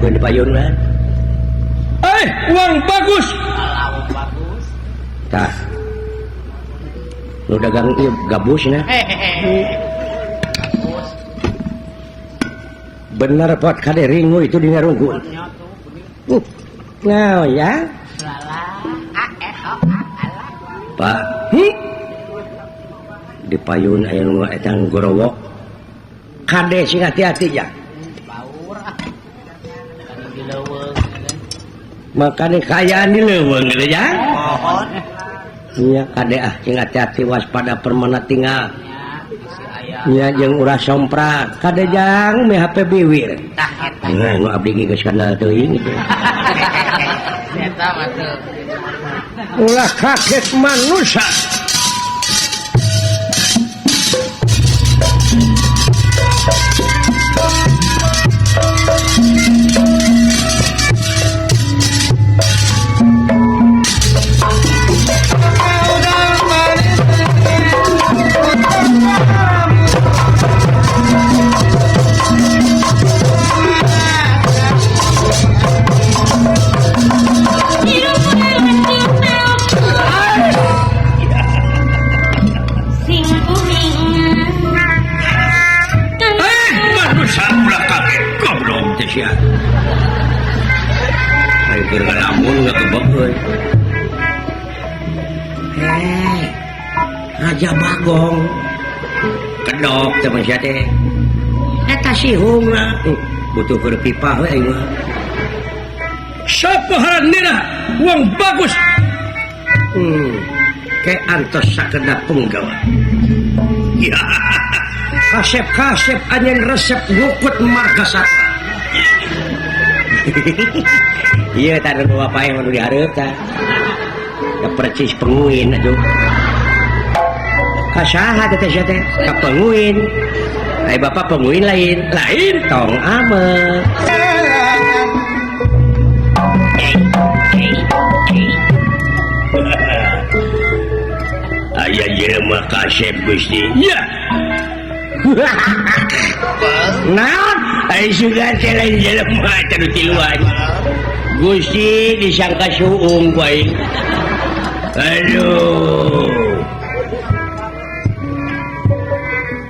Dangukeun di payun mah. Eh, uang bagus. Bagus. Tah. Nu dagang ieu gabus na. Bener pot kade ringu itu dina rungkun. Nah, ya. Pak, di payun aya nu eta gorowok. Kade sing hati-hati ya. Makane kayaan di leuweung gitu ya. Iya kade ah sing hati-hati waspada permana tinggal. Nya jeung ulah somprak kade jang me HP biwir. Tah eta. Nah, nu abdi geus kana teuing gitu. Eta mah tuh. Ulah kaget manusia. Raja Bagong kedok teman sia teh eta sihungna butuh keur pipa we aing mah. Sapa haranira wong bagus. Ke antos sakedap penggawa. Ya. Kasep-kasep anjeun resep ngukut marga satwa. Iya tah nu bapak yang nu dihareup tah. Da percis penguin atuh. Kasaha teh sia teh? Ka penguin. Ai bapak penguin lain, lain tong ame. Aya jelema kasep Gusti. Ya. Naon? Ai sugan teh lain jelema teh nu tiluan. Gusti disangka suung ku aing. Aduh.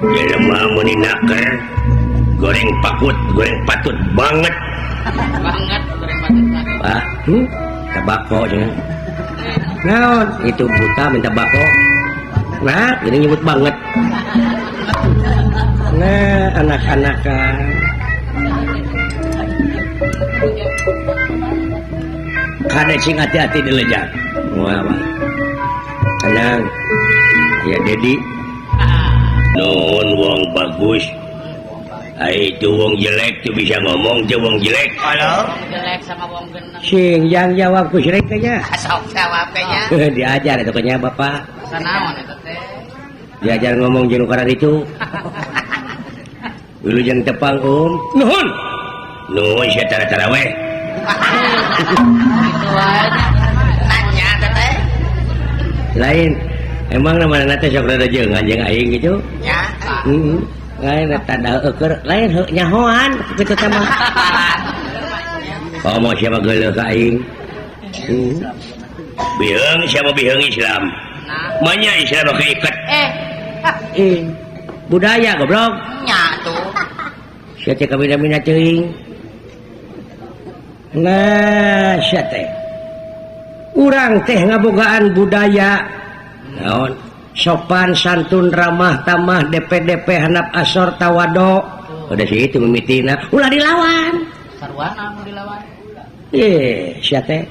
Jelema meuni naker, goreng pakut, goreng patut banget. Banget goreng patut banget. Pak, tabako cenah. Naon? Itu buta minta bako. Nah, ini nyebut banget. Nah, anak-anakan. Kada sing hati-hati dilejak. Wah, wah. Tenang. Ya Dedi. Nuhun wong bagus. Ai itu wong jelek tuh bisa ngomong tuh wong jelek. Halo. Jelek sama wong geneng. Sing yang jawab ku sirek nya. Sok jawab nya. Diajar eta nya Bapak. Sanaon eta teh? Diajar ngomong jeung nu itu. Wilujeng tepang um. Nuhun. Nuhun sia tara-tara we. Itu wae nanya teh. Lain emang namana teh sok rada jeung anjing aing gitu. Nya. Heeh. Lain eta da eueur lain heuh nyahoan kitu teh mah. Oh mau siapa geuleuh ka aing. Biheung siapa biheung Islam. Manya Islam make iket. Budaya goblok. Nya tuh. Sia teh kabina-bina teuing. Nah, sia teh. Urang teh ngabogaan budaya. Naon? Sopan santun ramah tamah DPDP handap asor tawado. Udah sih itu mimitina. Ulah dilawan. Sarwana mun dilawan. Sia teh.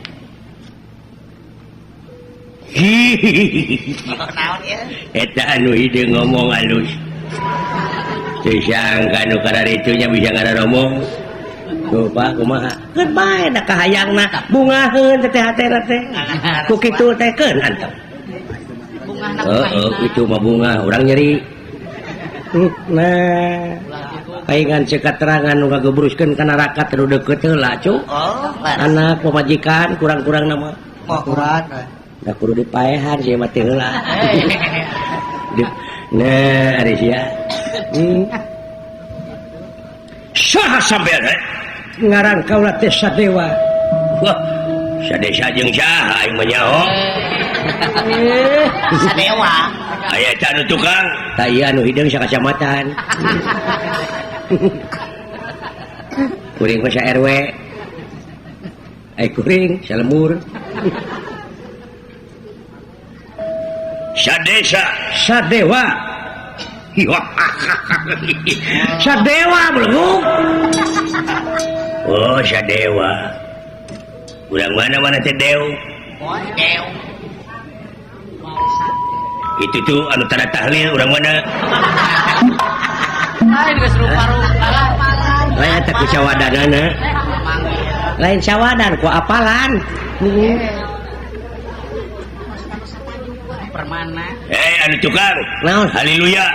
Naon ieu? Eta anu hidung ngomong halus. Teu sangka nu kararitu nya bisa ngararomong. Tuh Pak kumaha? Keun bae da kahayangna bungaheun teh hatena teh. Ku kitu teh keun antep. Bungahna Heeh, itu mah bunga urang nyeri. Nah, paingan cek katerangan nu ngagebruskeun ka neraka teu deukeut heula cu. Oh, anak pamajikan kurang-kurang nama. Kurang. Da kudu dipaehan sia mah teh heula. Nah, ari sia. Saha sampean? Ngaran kaula teh Sadewa. Wah, sadesa jeung saha aing mah nyaho? Sadewa. Aya eta anu tukang. Tah ieu anu hideung sakacamatan. Kuring mah sa RW. Ai kuring salembur. Sadesa Sadewa. Sadewa belum. Oh Sadewa. Urang mana-mana teh Dew. Oh Dew. Itu tuh anu tanda tahlil urang mana? Lain geus rupa-rupa. Lain eta ku cawadanana. Lain cawadan ku apalan. Permana. Anu tukang. Naon? Haleluya.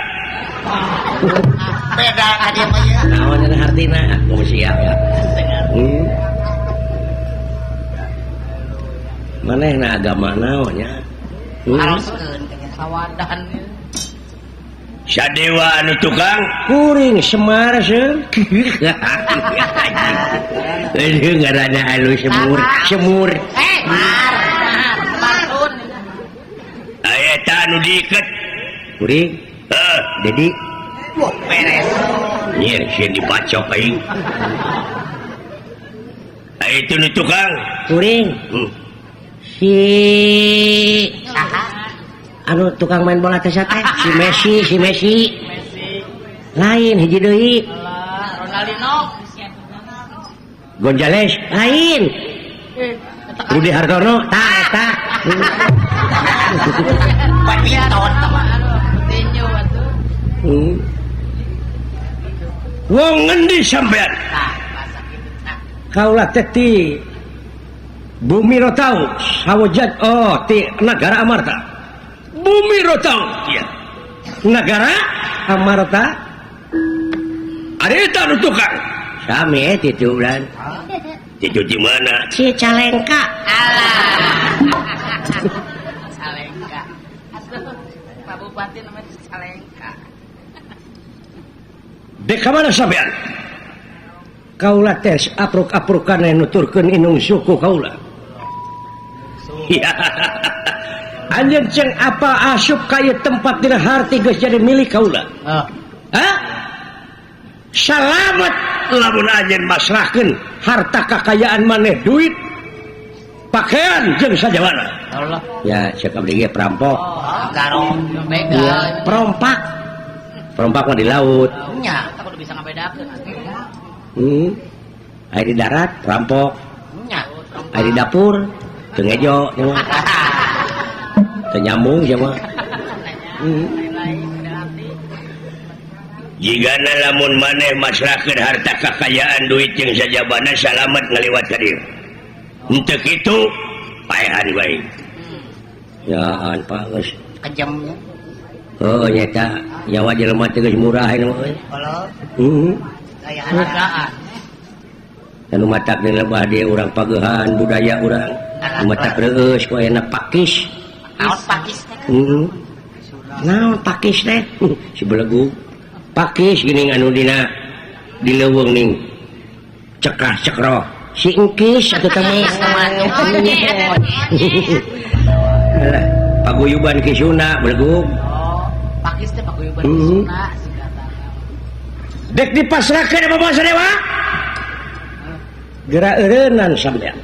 Beda ka dieu mah ieu. Naon cenah hartina? Aku siap ya. Manehna agama naon nya? Haroskeun sawadan. Sadewa anu tukang kuring Semar seung. Eueuh ngaranna anu semur, semur. Mar. Marun. Aya eta anu diiket. Kuring. Heuh, Dedi. Wah, beres. Nyir sieun dibacok aing. Aya itu nu tukang kuring. Si saha? Anu tukang main bola teh teh si Messi, si Messi. Lain hiji deui. Ronaldinho. Gonzales lain. Rudi Hartono tah eta. Badminton tah tinju atuh. Wong ngendi sampean? Tah, bahasa kitu tah. Kaula teh ti Bumi Rotau, Sawojat, oh ti Nagara Amarta. Bumi Rotau, iya. Nagara Amarta. Ari eta nu tukang. Sami titu ulan. Titu di mana? Cicalengka. Alah. Cicalengka. Atuh, Pak Bupati namanya Cicalengka. Dek ka mana sampean? Kaula teh apruk-aprukan nuturkeun inung suku kaula. Anjeun ceng apa asup ka ieu tempat dina harti geus jadi milik kaula. Hah? Salamet lamun anjeun masrahkeun harta kakayaan maneh duit, pakaian jeung sajawana. Allah. Ya cek abdi ge perampok. Oh, garong, begal. Ya, perompak. Perompak mah di laut. Nya, tah kudu bisa ngabedakeun atuh. Aya di darat perampok. Nya, aya di dapur teu ngejo nya mah. Teu nyambung sia mah. Jigana lamun maneh masrahkeun harta kakayaan duit jeung sajabana salamet ngaliwat ka dieu. Henteu kitu paehan bae. Ya an Pak geus kejam nya. Heuh nya eta nyawa jelema teh geus murah ieu mah euy. Heuh. Kayak Anu matak di lebah dia urang pagehan budaya urang. Anu matak reueus ku aya pakis. Naon pakis teh? Naon pakis teh? Si belegug. Pakis geuning anu dina di leuweung ning cekah cekroh. Si engkis atuh teh mah. Alah, paguyuban Ki Sunda belegug. Oh, pakis teh paguyuban Ki Sunda. Dek dipasrahkeun apa bangsa dewa? Gerak eureunnan sampean.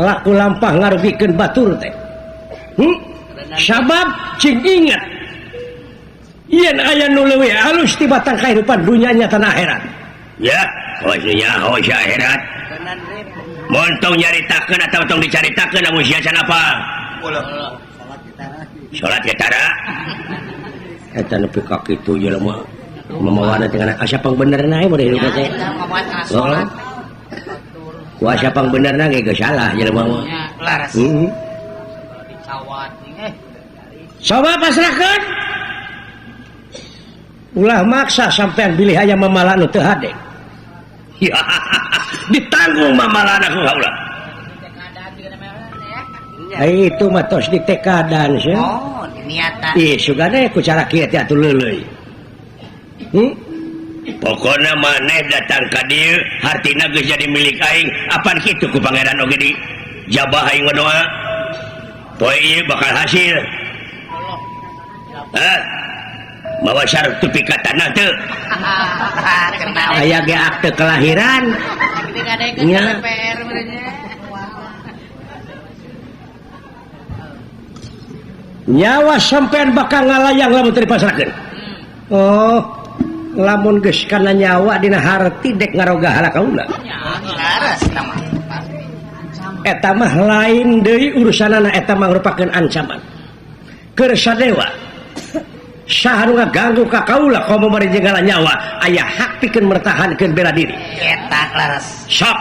Laku lampah ngarugikeun batur teh. Sabab cing ingat yen aya nu leuwih alus ti batang kahirupan dunya nya tanah akhirat. Ya, hosnya hos akhirat. Mun tong nyaritakeun atawa tong dicaritakeun lamun sia can apa? Salat ge tara. Eta nepi ka kitu jelema. Mamawana teh kana asa pangbenerna we mun hirup teh. Salat. Kuasa pangbenerna ge geus salah jelema mah. Laras. Heeh. Coba pasrahkeun. Ulah maksa sampean bilih aya mamala nu teu hade. Ya, ditanggung mamalana ku kaula. Ai itu mah tos ditekadan sia. Oh, diniatan. Ih, sugane ku cara kieu teh atuh leuleuy. Pokona maneh datang ka dieu hartina geus jadi milik aing. Apan kitu ku pangeran oge di jabah aing ngadoa. Poe ieu bakal hasil. Hah? Mawa sertifikat tanah teu? Aya ge akte kelahiran. Nya. Nyawa sampean bakal ngalayang lamun teu dipasrahkeun. Oh, lamun geus kana nyawa dina harti dek ngaroga hala kaula. Eta mah lain deui urusanana, eta mah ngrupakeun ancaman. Keur sadewa saha nu ngaganggu ka kaula komo bari jeung nyawa aya hak pikeun mertahankeun bela diri. Eta laras. Sok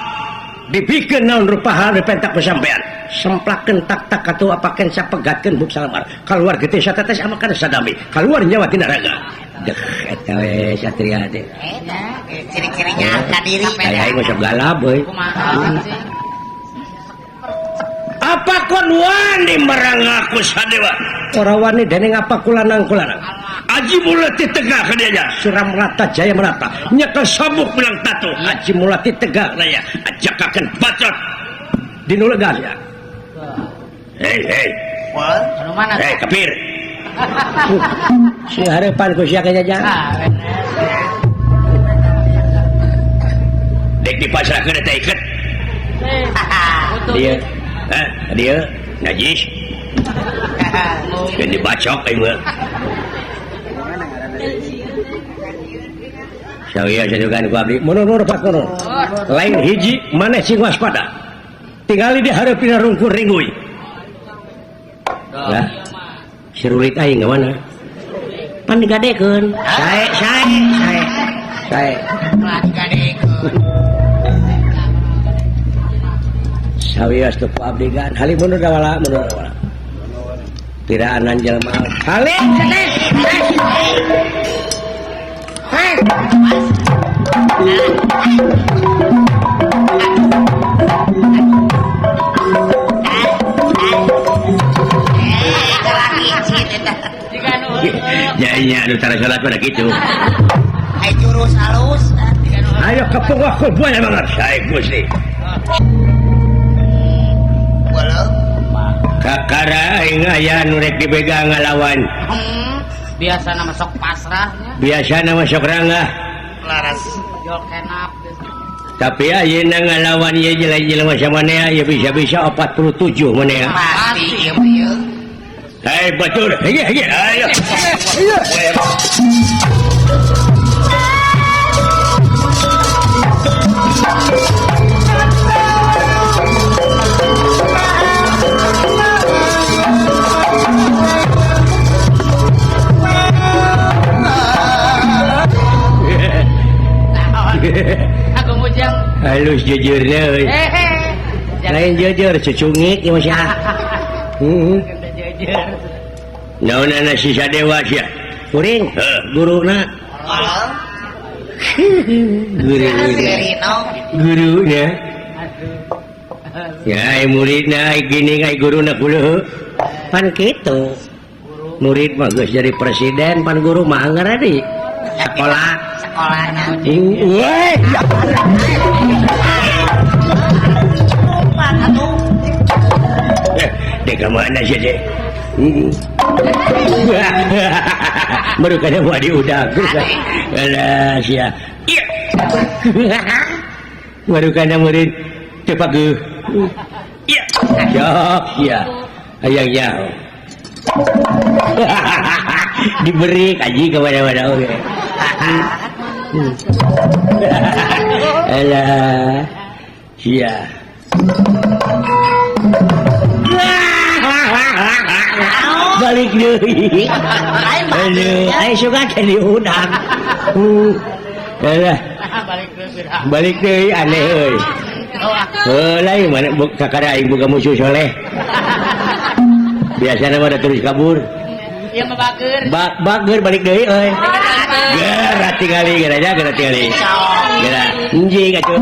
dipikeun naon rupa hal dipentak ku sampean. Semplakeun tak-tak atuh apakeun sapegatkeun buk salamar. Kaluar getih satetes amakan sadami. Kaluar nyawa tina raga. Deh eta we satria teh. Eta ciri-cirinya ka diri. Aya aing mah sok galap euy. Apa kon wani merang aku sadewa? Ora wani dening apa kulanang-kulanang. Aji mulati tegak ka dieu. Suram rata jaya merata. Nyekel sabuk bilang tatu. Aji mulati tegak raya. Ajakakeun bacot. Dinu legas ya. Hei hei. Anu mana? Hei kafir. Si harapan ku sia jajang. Dek dipasrahkeun eta iket. Dia. Hah, dia najis. Keun dibacok aing mah. Sawiya sajukan ku abdi. Mundur pas mundur. Lain hiji maneh sing waspada. Tingali di hareupeun rungkur ringui. Lah. Sirulit aing ka mana? Pan digadekeun. Sae sae sae. Sae. Digadekeun. Sawiya teu ku abdi gan. Halim mundur dawala mundur dawala. Piraanan jelema. Halim cetes. Hei. Ya nya anu tara salat pada kitu. Ai jurus halus. Ayo kepung aku buaya banget. Sae Gusti. Kakara aing aya nu rek dibegang ngalawan. Biasana mah sok pasrahnya. Biasana mah sok rangah. Laras. Jol kenap. Tapi ayeuna ngalawan ieu jelema samanea ieu bisa-bisa 47 manea. Pasti ieu mah ieu. Hei batur, hege hege ayo. Aku mujang. Halus jujurnya euy. Lain jujur cucungik ieu mah sia. Heeh. Naonana si Sadewa sia? Kuring, guruna. Guru. Guruna. Ya ai muridna ai gini ai guruna kulo. Pan kitu. Murid mah geus jadi presiden, pan guru mah anggar di sekolah. Sekolahna. Weh. Dek ka mana sia teh? Baru kada mau diudag. Alah sia. Baru kada murid teu pageuh. Iya. Jok sia. Hayang nyaho. Diberi kaji ke mana-mana oge. Alah sia. Balik deui. Aduh, ai suka teh diudang. Alah. Balik deui aneh euy. Heuh lain mana kakara aing boga musuh soleh. Biasana mah da terus kabur. Ieu mah bager. Bager balik deui euy. Geura tingali geura nya geura tingali. Geura enjing atuh.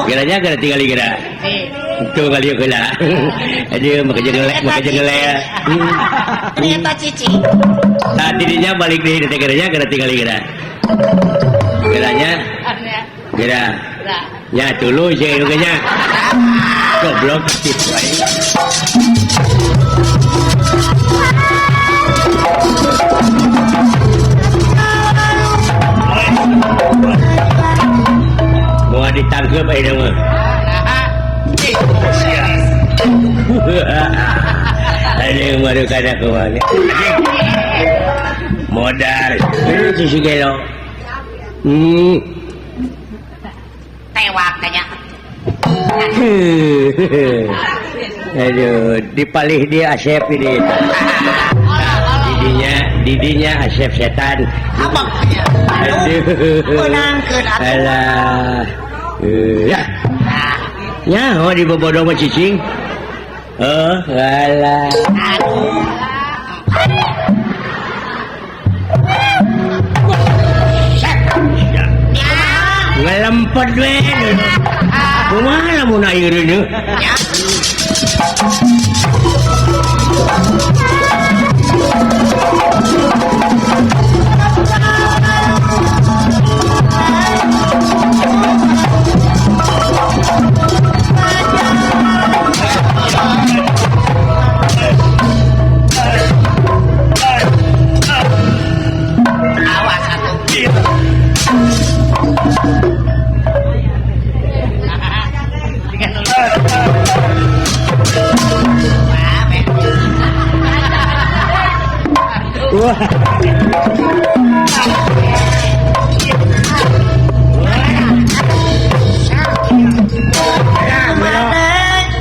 Geura nya geura tingali geura. Itu kali heula. Aduh maka jelek maka jelek. Ternyata cici. Tah didinya balik deui teh geura nya geura tingali geura. Geranya gera nya tuluy sih nya goblok kitu aing. Moal ditangkep ayeuna mah. Aduh, baru kada kumaha. Modar. Ini si gelo. Tewak kayaknya. Aduh, dipalih dia Asep ini. Didinya Asep setan. Aduh. Alah. Ya. Ya, oh dibobodo mah cicing. Oh, alah. Ngelempet we. Kumaha lamun ayeuna deui? Awas atuh. Wah.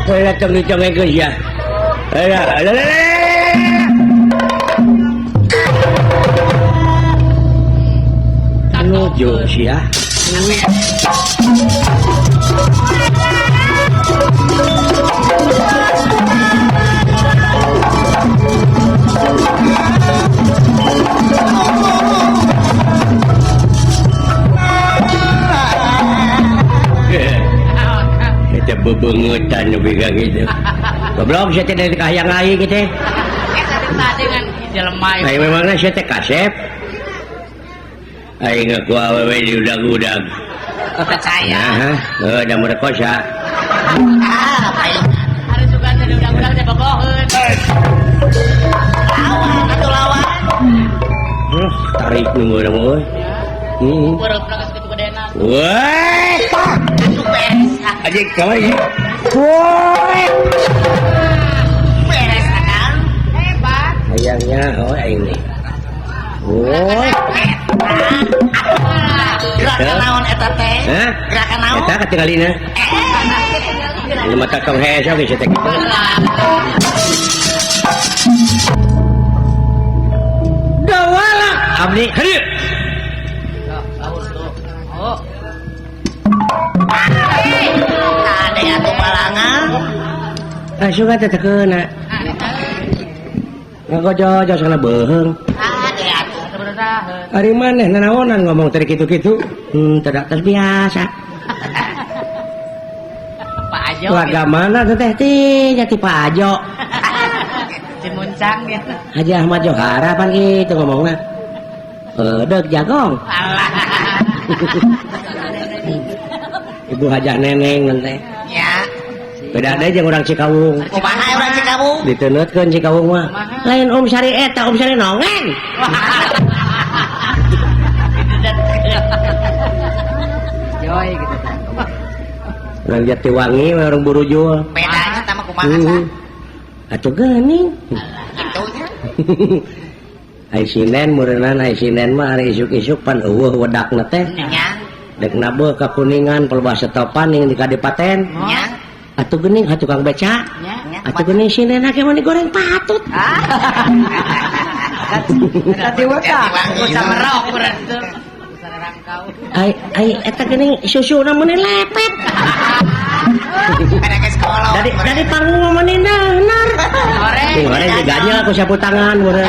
Wala tong-tong ya. Ala ala. Anu sia. Eta bebengetan nepi ka kitu. Goblok sia teh dari kahayang aing teh. Eta teh dengan jelema. Ai memangna sia teh kasep. Aing ngaku awewe diudag-udag. Percaya. Heeh, heuh da merkosa. Ah, harus juga teh diudag-udag teh bogoheun. Lawan atuh lawan. Tarik nu meureuh euy. Heeh. Beureupna geus kitu gedena. Wah, atuh beres. Anjing kamari. Woi. Beres akang. Hebat. Hayangnya oh aing nih. Woi. Gerakan naon eta teh? Gerakan naon? Eta katingalina. Ini mata tong hese oge sia teh kitu. Dawala abdi heuh. Oh. Ade atuh balangan. Asup teh teu keuna. Ngagojo-jo sana beuheung. Ade atuh sabaraha. Ari maneh nanaonan ngomong tadi kitu-kitu. Tidak terbiasa. Pak Ajo. Warga mana tuh teh teh jati Pak Ajo. Cimuncang ya. Haji Ahmad Johara pan gitu ngomongna. Deg jagong. Alah. Ibu Hajah Neneng teh. Ya. Beda deui jeung urang Cikawung. Kumaha urang Cikawung? Diteunetkeun Cikawung mah. Lain Om Sari eta, Om Sari nongen. Joy gitu. Urang Jatiwangi we urang Burujul. Bedanya tah mah kumaha sah? Atuh geuning. Kitunya. Ai sinen meureunnan ai sinen mah ari isuk-isuk pan eueuh wedakna teh. Nya. Dek nabeuh ka Kuningan pelbah setopan ning di Kadipaten. Nya. Atuh geuning ka tukang beca. Nya. Atuh geuning sinena ge mah digoreng patut. Tadi weta. Samerok urang teh. Ai ai eta geuning susuna meuni lepet. Dari panggung mah meuni nanar. Goreng ge ganyel ku sapu tangan meureun.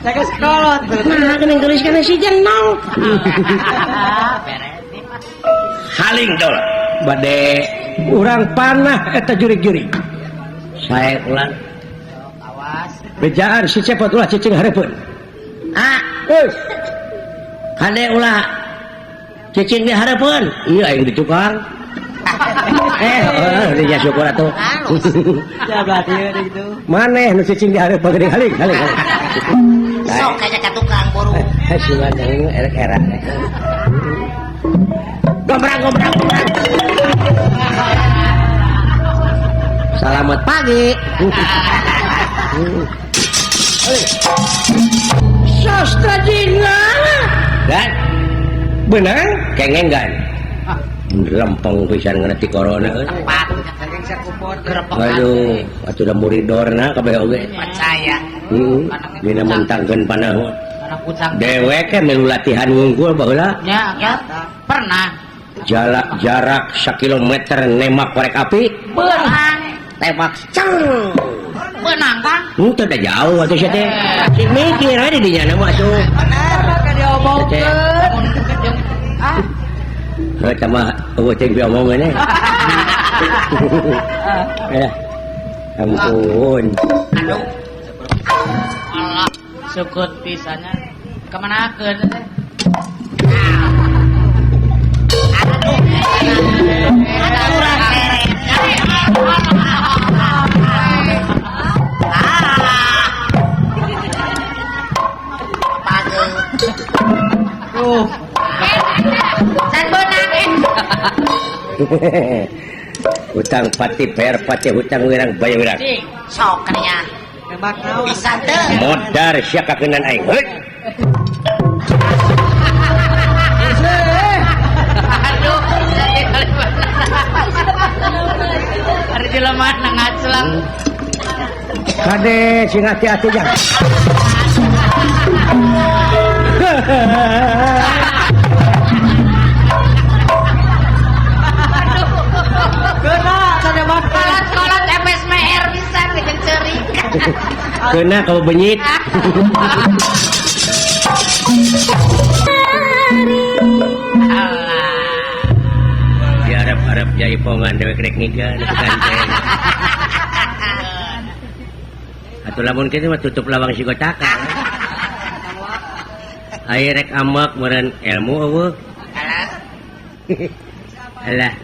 Tegas kolot. Nah, geuning geulis kana si jenong. Haling dola. Bade urang panah eta jurig-jurig. Sae ulan. Awas. Bejaan si cepot ulah cicing hareupeun. Ah, euy. Kade ulah cicing di hareupeun. Ieu aing di tukang. Eh, syukur atuh. Ya berarti gitu. Maneh nu cicing di hareupeun geuning halik halik. Sok kaya ka tukang buru. Sugan deui erek era. Gombrang gombrang gombrang. Selamat pagi. Sastra jingga. Dan benang kengeng kan. Lempeng pisan ngerti corona. Tepat. Aduh, atuh da muridorna kabeh oge. Percaya. Heeh. Dina mentangkeun panah. Dewek milu latihan wungkul baheula. Nya, pernah. Jarak jarak sakilometer nembak korek api. Beunang. Tembak ceng. Beunang, Kang. Henteu da jauh atuh sia teh. Sing mikir we di dinya mah atuh. Bener ka diomongkeun. Ah. Heuh tah mah eueuh teh diomongeun eh. Eh. Ampun. Aduh. Allah, syukur pisannya. Kemanakeun teh? Aduh. Tuh. Can beunang eh. Hutang pati bayar pati hutang wirang bayar wirang. Sok kanya. Tembak naon? Bisa teu. Modar sia kakenan aing. Heuy. Aduh, ari jelema na ngaclang. Kade sing hati-hati jang. Kena tembak. Kolot-kolot MSMR bisa jeung ceurik. Kena kau benyit. Allah. Di Arab-Arab jaipongan dewek rek ngiga ganteng. Atuh lamun kitu mah tutup lawang si gotaka. Aya rek amek meureun ilmu eueuh. Alah.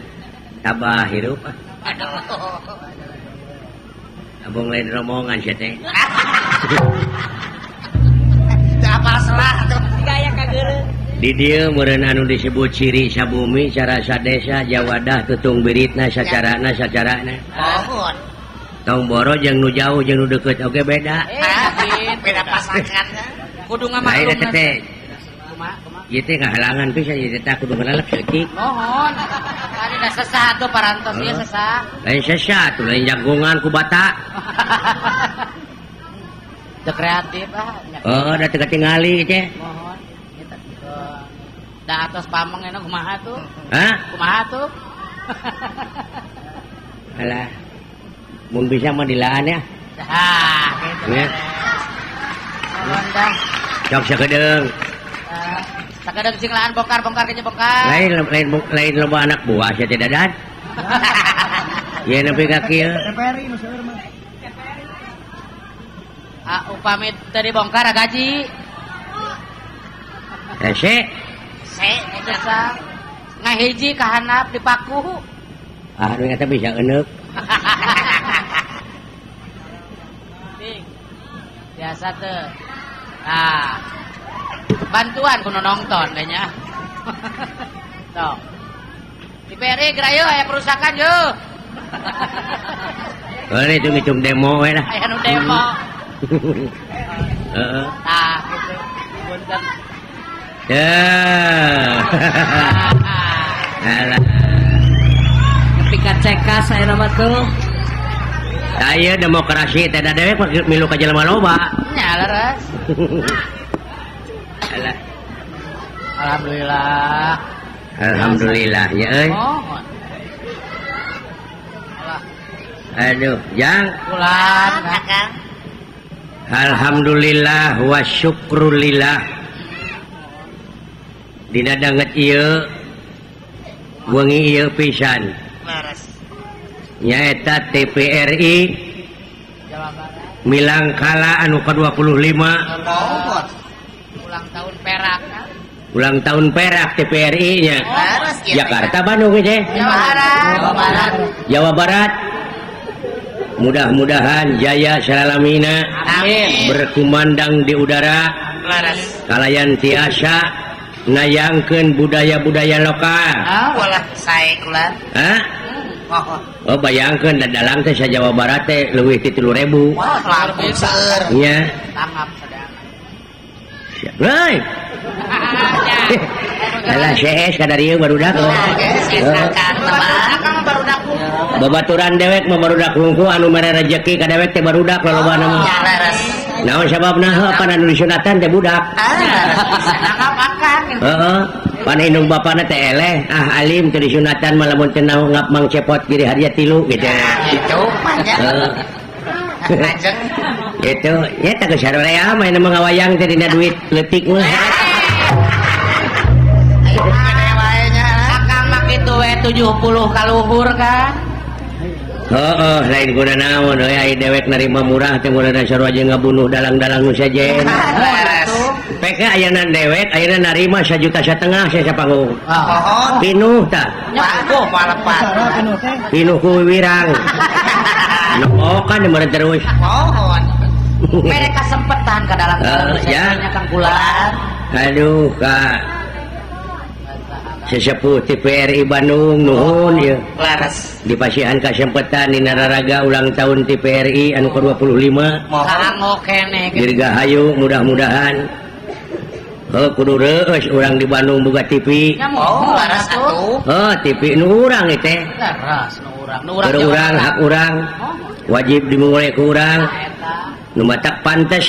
Tabah hirup ah. Aduh. Abong lain rombongan sia teh. Teu apal salah atuh. Gaya kageureun. Di dieu meureun anu disebut ciri sabumi sarasa desa jawadah tutung biritna sacarana sacarana. Mohon. Tong boro jeung nu jauh jeung nu deukeut oge beda. Beda pasangan. Kudu Lain ngamaklum. eta teh. Kumaha kumaha? Ieu teh ngahalangan pisan ieu teh kudu ngalep saeutik. Mohon. Tadi dah sesah tuh parantos ieu sesah. Lain sesah tuh lain jagongan ku bata. Teu kreatif ah. Oh, da teu katingali teh. Mohon. Eta da atos pameng enak kumaha tuh? Hah? Kumaha tuh? Alah. Mun bisa mah dilaan ya. Dah, gitu. Ya. Mohon dah. Sok sakedeung. Sakedeung sing laan bongkar-bongkar kayaknya bongkar. Lain lain lain loba anak buah sia teh dadan. Ye nepi ka kieu. TPRI nu seueur mah. Ah, upami teu dibongkar gaji. Hese. Se, eta sa. Ngahiji ka handap dipaku. Ah, nu eta bisa euneup. Biasa tuh. Nah, bantuan kudu nonton kayaknya. Tuh. Di PRI gerayo aya perusakan yo. Boleh itu ngitung demo we lah. Aya nu demo. Heeh. Nah, gitu. Punten. Ya. Alah. Nepi ka cekas aya mah tuh. Saya demokrasi teh da dewek milu ka jelema loba. Nya leres. Alah. Alhamdulillah. Alhamdulillah ya euy. Mohon. Alah, Aduh, jang. pulang Akang. Alhamdulillah wa syukrulillah. Dina danget ieu wengi ieu pisan. Leres. Nyaeta TPRI Jawa Barat. Milangkala anu ke-25 Mohon. Ulang tahun perak. Ulang tahun perak TVRI nya. Jakarta Bandung teh. Jawa Barat. Jawa Barat. Jawa Barat. Mudah-mudahan jaya salalamina. Amin. Berkumandang di udara. Laras. Kalayan tiasa nayangkeun budaya-budaya lokal. Ah, walah sae kula. Hah? Mohon. Oh bayangkeun da dalang teh sa Jawa Barat teh leuwih ti 3.000. Wah, langkung seueur. Nya. Tangap sadayana. Siap. Heuy. Alah CS kadarieu barudak. Babaturan dewek mah barudak hungku anu mere rejeki ka dewek teh barudak lolobana mah. Naon sababna heuh pan anu disunatan teh budak. Heeh. Pan indung bapana teh eleh, ah alim teu disunatan mah lamun teu ngap mang cepot giri harja tilu gitu. Gitu mah nya. Gitu. Nya teh geus sarorea mah mah ngawayang teh dina duit leutik mah. Akang mah kitu we 70 kaluhur kan. Heeh, lain guna naon euy ai dewek narima murah teh ngurana sarua jeung ngabunuh dalang-dalang nu sejen. PK ayeuna dewek ayeuna narima 1,5 juta saya sapanggung. Mohon. Pinuh tah. Waduh, malepat. Pinuh ku wiwirang. Nokokan meureun terus. Mohon. Mere kasempetan ka dalang-dalang nu Ya. sejen Kang Kulan. Aduh, Kak. Sesepuh TVRI Bandung nuhun ieu. Laras. Dipasihan kasempetan dina raraga ulang tahun TVRI anu ke-25. Mohon. Keneh. Dirgahayu mudah-mudahan. Heuh kudu reueus urang di Bandung boga TV. Oh, laras atuh. Heuh TV nu urang ieu teh. Laras nu urang. Nu urang. Urang hak urang. Wajib dimulai ku urang. Nu matak pantes.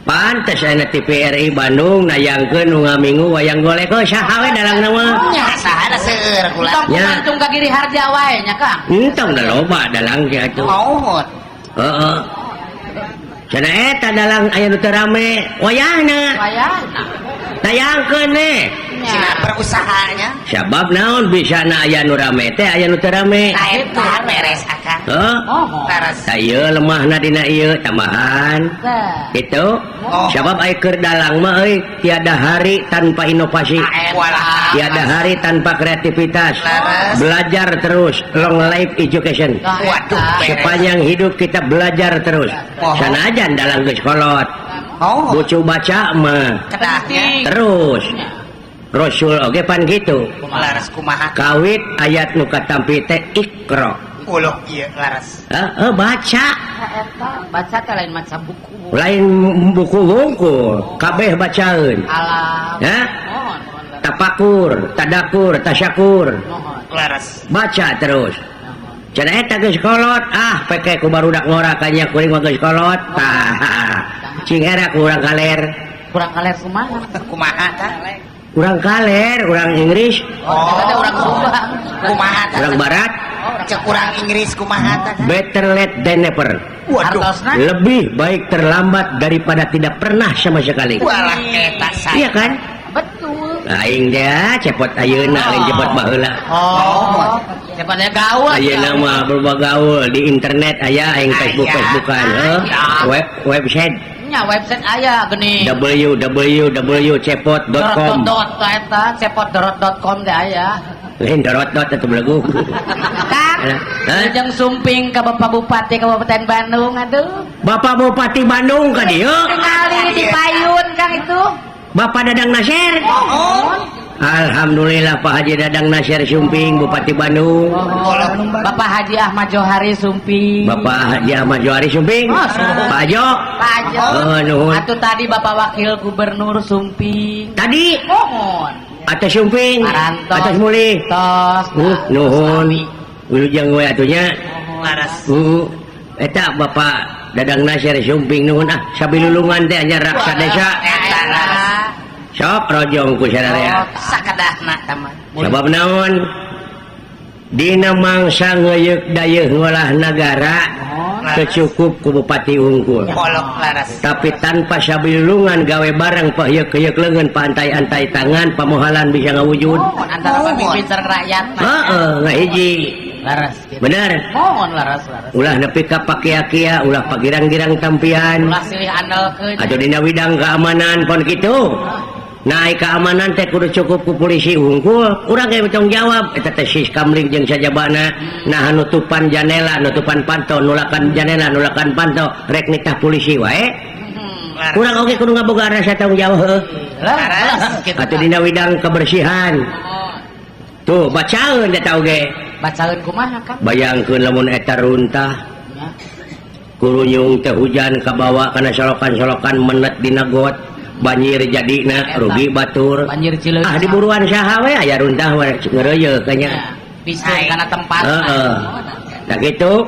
Pantes ayeuna TVRI Bandung nayangkeun nu ngaminggu wayang golek oh saha we dalangna mah. Nya saha da seueur kula. Nya. Tong kumancung ka Giri Harja wae nya Kang. Entong da loba dalang ge atuh. Mohon. Heeh. Cenah eta dalang aya nu teu rame wayahna. Wayahna. Tayangkeun we. Cenah berusahanya. Sabab naon bisa na aya nu rame teh aya nu teu rame. Tah eta beres akang. Heuh. Laras. Tah ieu lemahna dina ieu tambahan. Gitu. Sabab ai keur dalang mah euy tiada hari tanpa inovasi. Tiada hari tanpa kreativitas. Belajar terus, long life education. Waduh, sepanjang hidup kita belajar terus. Sanajan dalang geus kolot. Bucu baca mah terus. Rasul oge pan gitu. Laras kumaha? Kawit ayat nu katampi teh Iqra. Uloh ieu laras. Heeh, baca. Baca teh lain maca buku. Lain buku wungkul, kabeh bacaeun. Alam. Ya? Tapakur, tadakur, tasyakur. Laras. Baca terus. Cenah eta geus kolot, ah peke ku barudak ngora kanya kuring mah geus kolot. Tah. Cing era ku urang kaler. Kurang kaler kumaha? Kumaha tah? Urang kaler, urang Inggris. Oh, ada urang Subang. Kumaha tah? Urang Barat. Cek urang Inggris kumaha tah? Better late than never. Waduh. Lebih baik terlambat daripada tidak pernah sama sekali. Walah eta saya. Iya kan? Betul. Aing teh cepot ayeuna lain cepot baheula. Oh. Cepotnya gaul. Ayeuna mah berbagai gaul di internet aya aing Facebook Facebookan heuh. Website. Nya website aya geuning. www.cepot.com. Dot eta cepot.com teh aya. Lain dot dot atuh belegu. Kang, jeung sumping ka Bapak Bupati Kabupaten Bandung aduh. Bapak Bupati Bandung ka dieu. Tingali di payun Kang itu. Bapak Dadang Nasir. Alhamdulillah Pak Haji Dadang Nasir Sumping Bupati Bandung. Bapak Haji Ahmad Johari Sumping. Bapak Haji Ahmad Johari Sumping. Oh, Pak Ajo. Pak Ajo. Oh, nuhun. Atau tadi Bapak Wakil Gubernur Sumping. Tadi. Mohon. Atas Sumping. Parantos. Atas Mulih. Tos. Nuhun. Wilujeng we atunya. Laras. Eta Bapak Dadang Nasir Sumping nuhun ah sabilulungan teh nya raksa desa. Eta laras. Sok rojong ku sararea. Sakadahna tah mah. Sabab naon? Dina mangsa ngeuyeuk dayeuh ngolah nagara teu cukup ku bupati unggul. Tapi tanpa sabilulungan gawe bareng pahyeuk-hyeuk leungeun pantai-antai tangan pamohalan bisa ngawujud. Antara pemimpin sareng rakyat. Heeh, ngahiji. Laras. Bener. Mohon laras laras. Ulah nepi ka pakia-kia, ulah pagirang-girang tampian. Ulah silih andalkeun. Atau dina widang keamanan pon kitu. Nah, keamanan teh kudu cukup ku polisi hungkul. Urang ge tanggung jawab eta teh Siskamling jeung sajabana. Nah, nutupan janela, nutupan panto, nulakan janela, nulakan panto, rek nitah polisi wae. Urang oge kudu ngabogaan rasa tanggung jawab heuh. Atuh dina widang kebersihan. Tuh, bacaeun eta oge. Bacaeun kumaha, Kang? Bayangkeun lamun eta runtah. Kurunyung teh hujan kabawa kana solokan-solokan menet dina got. Banjir jadina rugi batur. Banjir Cileunca. Ah diburuan saha we aya runtah we ngeureuyeuh kanya. Bisa kana tempat. Heeh. Tah kitu.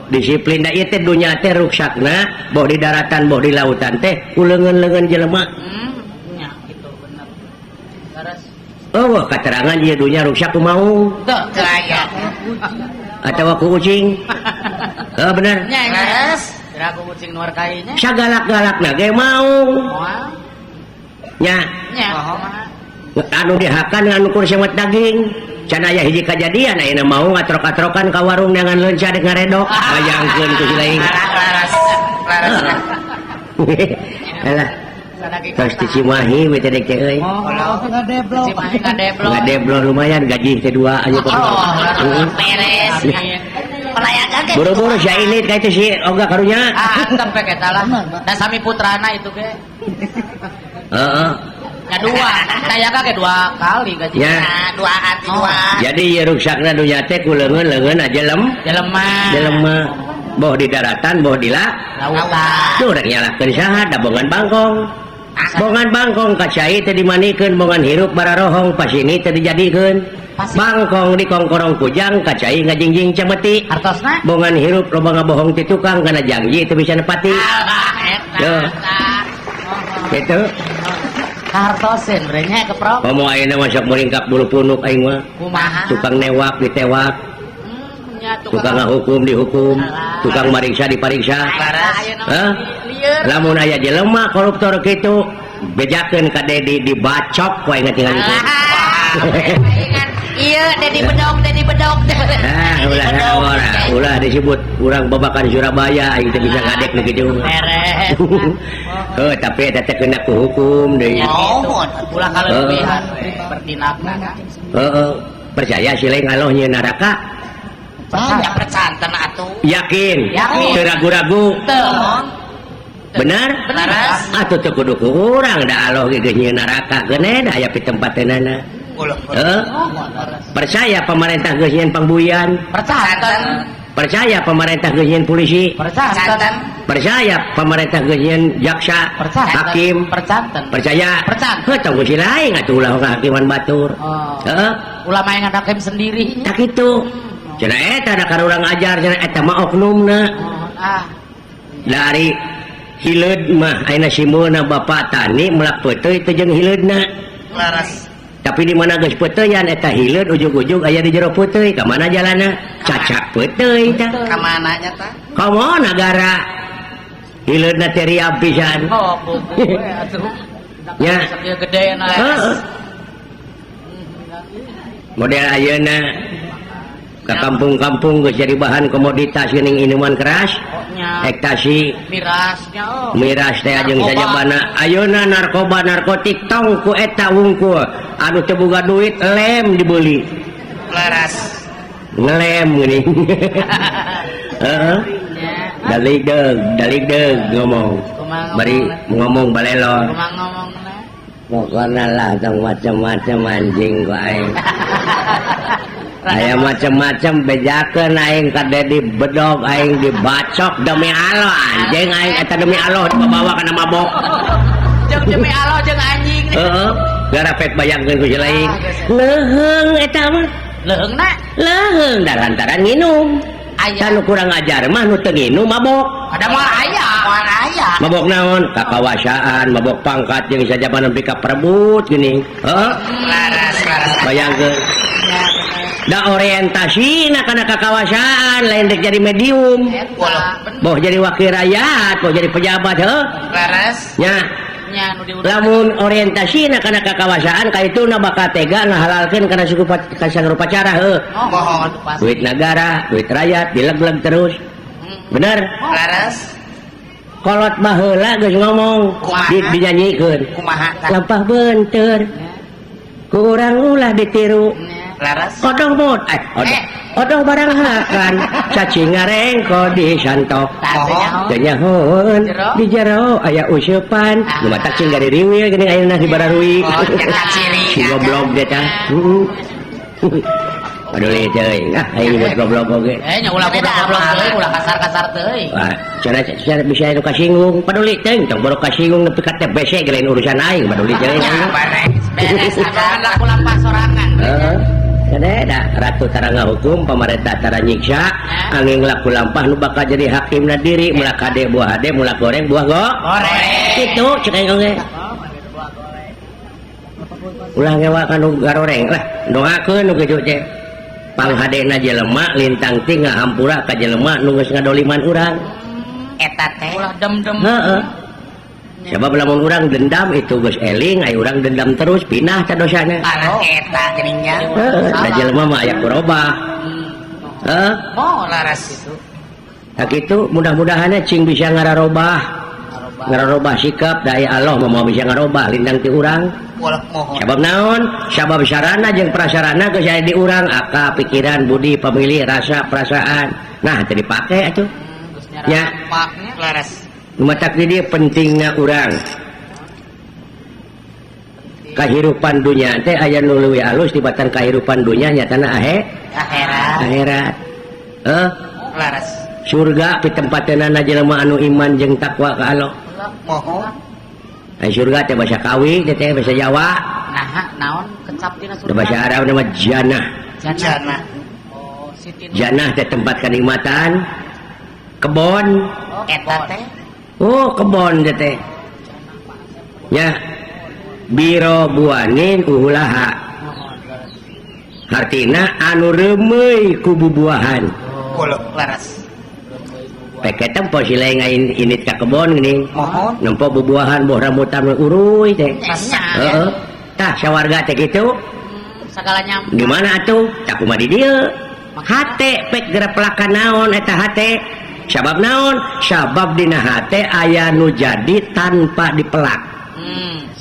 Disiplin da ieu teh dunya teh ruksakna boh di daratan boh di lautan teh ku leungeun-leungeun jelema. Nya kitu bener. Leres. Oh, katerangan ieu dunya ruksak ku maung. Teu Teu aya. Atawa ku ucing. Heuh bener. Nya leres. Kira ku ucing nuar kai nya. Sagalak-galakna ge maung. Moal. Nya. Nya. Anu dihakan anu kur semet daging. Can aya hiji kajadian ayeuna mau ngatrok-atrokan ka warung neangan leunca dek ngaredok. Bayangkeun ku si lain. Laras. Laras. Alah. Tos di Cimahi we teh dek teh euy. Oh, ngadeblok. Cimahi ngadeblok. Ngadeblok lumayan gaji teh dua aja kok. Oh, beres. Pelayakan ge. Buru-buru sia ini ka itu si Oga karunya. Ah, antep we eta lah. Da sami putrana itu ge. Heeh. Ya dua, saya ge dua kali gaji. Ya. Nah, dua ati dua. Jadi ieu ruksakna dunya teh ku leungeun-leungeun aja lem. Jelema. Jelema. Boh di daratan, boh di lautan. Tuh rek nyalahkeun saha da bongan bangkong. Bongan bangkong ka cai teh dimanikeun, bongan hirup bararohong pasini teh dijadikeun. Bangkong dikongkorong kujang ka cai ngajingjing cemeti. Hartosna? Bongan hirup loba ngabohong ti tukang kana janji teu bisa nepati. Alah, eta. Gitu. Hartosin nya keprok. Komo ayeuna mah sok muringkak bulu punuk aing mah. Kumaha? Tukang newak ditewak. Tukang ngahukum dihukum, tukang mariksa dipariksa. Hah? Lamun aya jelema koruptor kitu bejakeun ka Dedi dibacok ku aing tinggal itu. Iya, Dedi bedog, Dedi bedog. Ah, ulah ulah disebut urang babakan Surabaya aing teh bisa ngadek nu kitu. Beres. Heuh, tapi eta teh kena ku hukum deui. Ulah kaleubihan bertindakna kan. Heeh, percaya si lain Allah nyieun neraka. Percaya percanten atuh. Yakin. Yakin. Teu ragu-ragu. Teu. Benar? Benar. Atuh teu kudu ku urang da Allah ge geus nyieun neraka geuneh da aya pitempateunana. Heeh. Percaya pemerintah geus nyieun pangbuyan. Percaya. Percaya pemerintah geus nyieun polisi. Percaya. Percaya pemerintah geus nyieun jaksa, hakim. Percanten. Percaya. Percaya. Heuh tong ku si lain atuh ulah hakiman batur. Heeh. Ulama yang hakim sendiri. Tak kitu. Cenah eta da ka urang ajar cenah eta mah oknumna. Ah. Dari hileud mah ayeuna simeuna bapak tani melak peuteuy teh jeung hileudna. Laras. Tapi di mana geus peuteuyan eta hileud ujug-ujug aya di jero peuteuy, ka mana jalanna? Cacak peuteuy tah. Ka mana nya tah? Komo nagara hileudna teh riab pisan. Oh, buku we atuh. Nya. Sakieu gede na. Heeh. Model ayeuna ke kampung-kampung geus jadi bahan komoditas geuning minuman keras, ekstasi, mirasnya, oh. Miras teh jeung sajabana. Ayeuna narkoba narkotik tong ku eta wungkul anu teu boga duit lem dibeli. Leras. Ngelem geuning. Heeh. Dalik deug ngomong. Bari ngomong balelor. Kumaha ngomongna? Pokona lah tong macam-macam anjing ku aing. Aya macam-macam bejakeun aing ka Dedi bedog aing dibacok demi Allah anjing aing eta demi Allah dibawa kana mabok. Jeung demi Allah jeung anjing. Heeh, garapet bayangkeun ku si lain. Leuheung eta mah. Leuheungna? Leuheung da lantaran nginum. Aya nu kurang ajar mah nu teu nginum mabok. Ada moal aya. Moal aya. Mabok naon? Kakawasaan, mabok pangkat jeung sajabana nepi ka perebut geuning. Heeh. Laras, laras. Bayangkeun. Da orientasi na kana kakawasaan lain dek jadi medium. Boh jadi wakil rakyat, boh jadi pejabat heuh. Laras. Nya. Nya nu diurus. Lamun orientasi na kana kakawasaan ka itu na bakal tega ngahalalkeun kana suku ka upacara heuh. Oh, duit negara, duit rakyat dileg-leg terus. Bener? Laras. Kolot baheula geus ngomong dinyanyikeun. Kumaha tah? Lampah beunteur. Ku urang ulah ditiru. Laras. Odong mut. Odong barang hakan. Cacing ngarengko di santok. Teu nyahoeun di jero aya useupan. Nu matak cing gaririwil geuning ayeuna di bararui. Oh, Si goblok teh tah. Heeh. Paduli teuing. Ah, aing nyebut goblok oge. Nya ulah goblok-goblok teuing, ulah kasar-kasar teuing. Wah, cara bisa nu kasinggung. Paduli teuing, tong baru kasinggung nepi ka TBC ge lain urusan aing, paduli teuing. Beres, beres laku lampah sorangan. Heeh. Kade da ratu tara ngahukum, pamarentah tara nyiksa, angin laku lampah nu bakal jadi hakimna diri, mulak hade buah hade, mulak goreng buah goreng. Kitu cek aing oge. Ulah ngewa ka nu garoreng lah, doakeun nu kitu teh. Panghadena jelema lintang ti ngahampura ka jelema nu geus ngadoliman urang. Eta teh ulah dem-dem. Heeh. Sebab lamun urang dendam itu geus eling, aya urang dendam terus pindah ka dosana. Parah eta geuning nya. Heeh, da jelema mah aya kurobah. Heeh. Oh, laras itu. Tah kitu mudah-mudahannya cing bisa ngararobah. Ngararobah sikap da aya Allah mah moal bisa ngarobah lindang ti urang. Sabab naon? Sabab sarana jeung prasarana geus aya di urang, akal, pikiran, budi, pamilih, rasa, perasaan. Nah, teu dipake atuh. Ya. Laras. Matak di dieu pentingna urang. Kahirupan dunya teh aya nu leuwih alus tibatan kahirupan dunya nyatana akhirat. Akhirat. Heuh? Laras. Surga pitempateunana jelema anu iman jeung takwa ka Allah. Moho. Ai surga teh bahasa Kawi teh bahasa Jawa. Naha naon kecap dina surga? Bahasa Arab nama janah. Janah. Oh, siti. Janah teh tempat kenikmatan. Kebon. Oh, eta teh. Oh, kebon teh teh. Ya. Biro buanin uhulaha. Hartina anu reumeuy ku bubuahan. Kolok laras. Peke tempo si lain ngain init ka kebon geuning. Mohon. Nempo bubuahan boh rambutan uruy teh. Heeh. Tah sawarga teh kitu. Sagala nyampe. Di mana atuh? Tah kumaha di dieu? Hate pek gerepelakan naon eta hate? Sabab naon? Sabab dina hate aya nu jadi tanpa dipelak.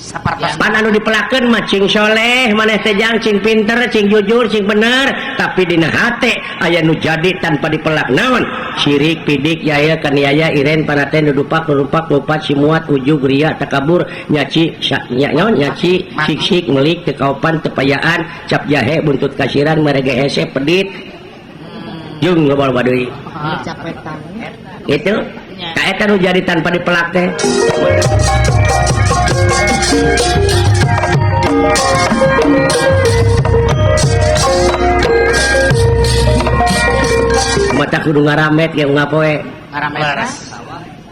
Sapartos. Pan anu dipelakeun mah cing soleh, maneh teh jang cing pinter, cing jujur, cing bener, tapi dina hate aya nu jadi tanpa dipelak naon? Sirik, pidik, yaya, kaniaya, iren, panaten, dudupak, lurupak, lupat, simuat, ujug, ria, takabur, nyaci, naon, nyaci, siksik, melik, tekaopan, tepayaan, cap jahe, buntut kasiran, merege hese, pedit. Jeung loba-loba deui. Itu ka eta nu jadi tanpa dipelak teh. Mata kudu ngaramet ge ngapoe. Ngaramet.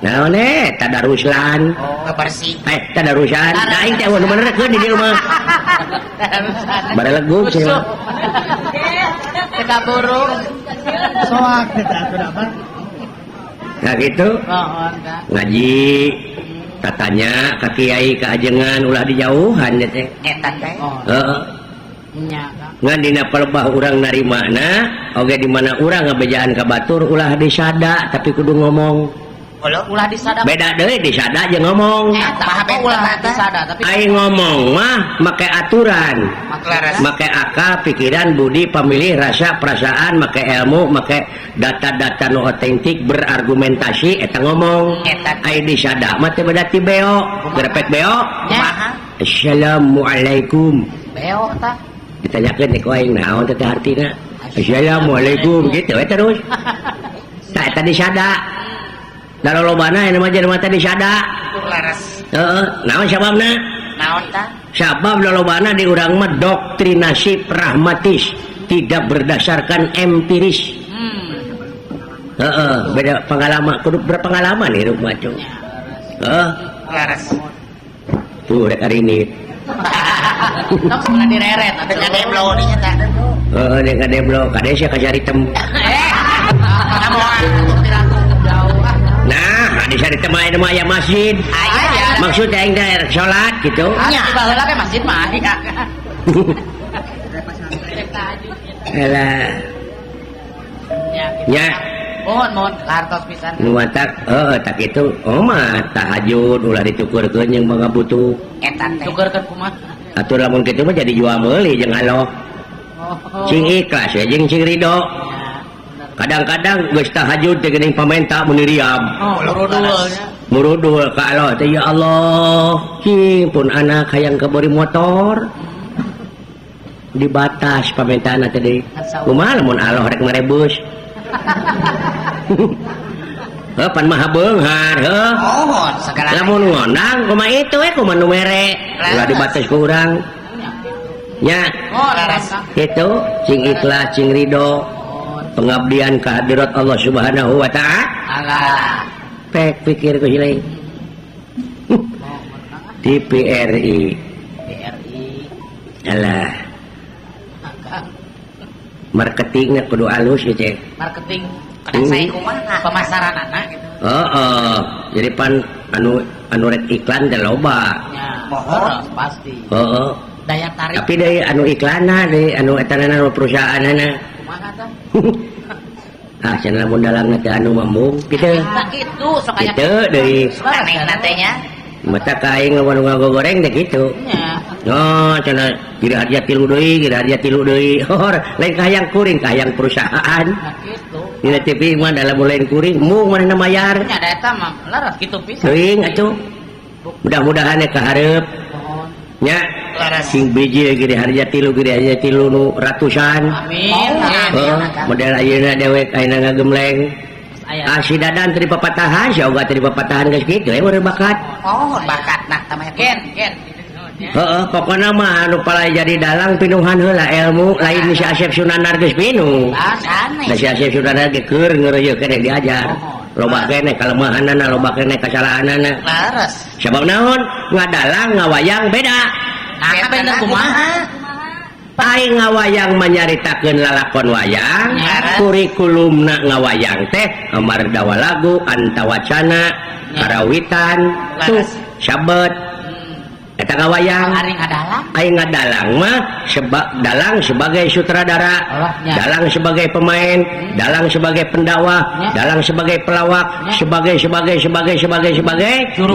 Naon tadaruslan. Oh, bersih. Tadarusan. Da aing teh eueuh nu bener keun di dieu mah. Barelegug sih mah. Teu kaburu. Soak teh atuh da mah. Nah gitu. Ngaji tatanya ka kiai ka ajengan ulah dijauhan teh. Eta teh. Heeh. Ngan dina palebah urang narimana oge di mana urang ngabejaan ka batur ulah disada tapi kudu ngomong. Ulah disada. Beda deui disada jeung ngomong. Eta ulah disada tapi aing ngomong mah make aturan. Make akal, pikiran, budi, pamilih, rasa, perasaan, make ilmu, make data-data nu otentik berargumentasi eta ngomong. Aing disada mah teh beda ti beo, gerepek beo. Assalamualaikum. Beo tah. Ditanyakeun teh ku aing naon teh hartina. Assalamualaikum gitu we terus. Tah eta disada. Da lolobana aya mah jelema teh disada. Laras. Heeh, naon sababna? Naon tah? Sabab lolobana di urang mah doktrinasi pragmatis, tidak berdasarkan empiris. Heeh, beda pengalaman, kudu berpengalaman hirup mah tuh. Heeh. Laras. Tuh rek ari ini. Tong sebelah direret atuh. Kadeblo dinya tah. Heeh, dek kadeblo, kade sia kasaritem. Nah, di sana teh mah aya masjid. Aya. Maksud aing teh salat gitu. Nya, baheula ge masjid mah aya. Alah. Ya, Mohon kartos pisan. Nu matak heuh tak kitu oh mah tahajud ulah ditukurkeun jeung pangabutuh. Eta teh. Tukurkeun kumaha? Atuh lamun kitu mah jadi jual meuli jeung Allah. Cing ikhlas ya jeung cing ridho. Kadang-kadang geus tahajud teh geuning pamenta mun riab. Oh, murudul nya. Murudul ka Allah teh ya Allah, cing pun anak hayang kabori motor. Dibatas pamintaan teh deui. Kumaha lamun Allah rek marebus. Heuh pan maha beunghar heuh. Mohon segala. Lamun ngondang kumaha itu we kumaha nu mere. Ulah dibatas ku urang. Nya. Oh, laras. Kitu cing ikhlas cing ridho. Pengabdian kehadirat Allah Subhanahu wa ta'ala. Pek pikir ku hilang. TPRI. Alah. Marketingnya kudu alus gitu. Marketing kada sae kumaha? Pemasaranana gitu. Heeh. Jadi pan anu rek iklan teh loba. Ya, mohon pasti. Heeh. Daya tarik. Tapi deui anu iklanna deui anu etanana anu perusahaanana. Kumaha tah? Ah, cenah lamun dalangna teh anu mambung kitu. Tah kitu sok aya. Kitu deui. Anehna teh nya. Mata ka aing lamun ngagoreng teh kitu. Nya. Oh, cenah giri harja tilu deui, giri harja tilu deui. Hor, lain kahayang kuring, kahayang perusahaan. Nah kitu. Dina TV mah dalam lain kuring, mung manehna mayar. Nya da eta mah laras kitu pisan. Teuing atuh. Mudah-mudahan ya kahareup. Nya. Sing biji giri harja tilu, giri harja tilu nu ratusan. Amin. Heuh, model ayeuna dewek ayeuna ngagemleng. Ah, si Dadan teu dipapatahan, si Oga teu dipapatahan geus kitu we urang bakat. Oh, bakatna tah mah gen gen. Heeh, pokona mah anu palai jadi dalang pinuhan heula ilmu, lain si Asep Sunanar geus pinuh. Da si Asep Sunanar ge keur ngeureuyeuh keneh diajar. Loba keneh kalemahanana, loba keneh kasalahanana. Leres. Sabab naon? Ngadalang ngawayang beda. Nah, beda kumaha? Aing ngawayang manyaritakeun lalakon wayang, kurikulumna ngawayang teh amardawa lagu, antawacana, karawitan, tuh sabet. Eta ngawayang. Ari ngadalang? Aing ngadalang mah dalang sebagai sutradara, dalang sebagai pemain, dalang sebagai pendakwah, dalang sebagai pelawak, sebagai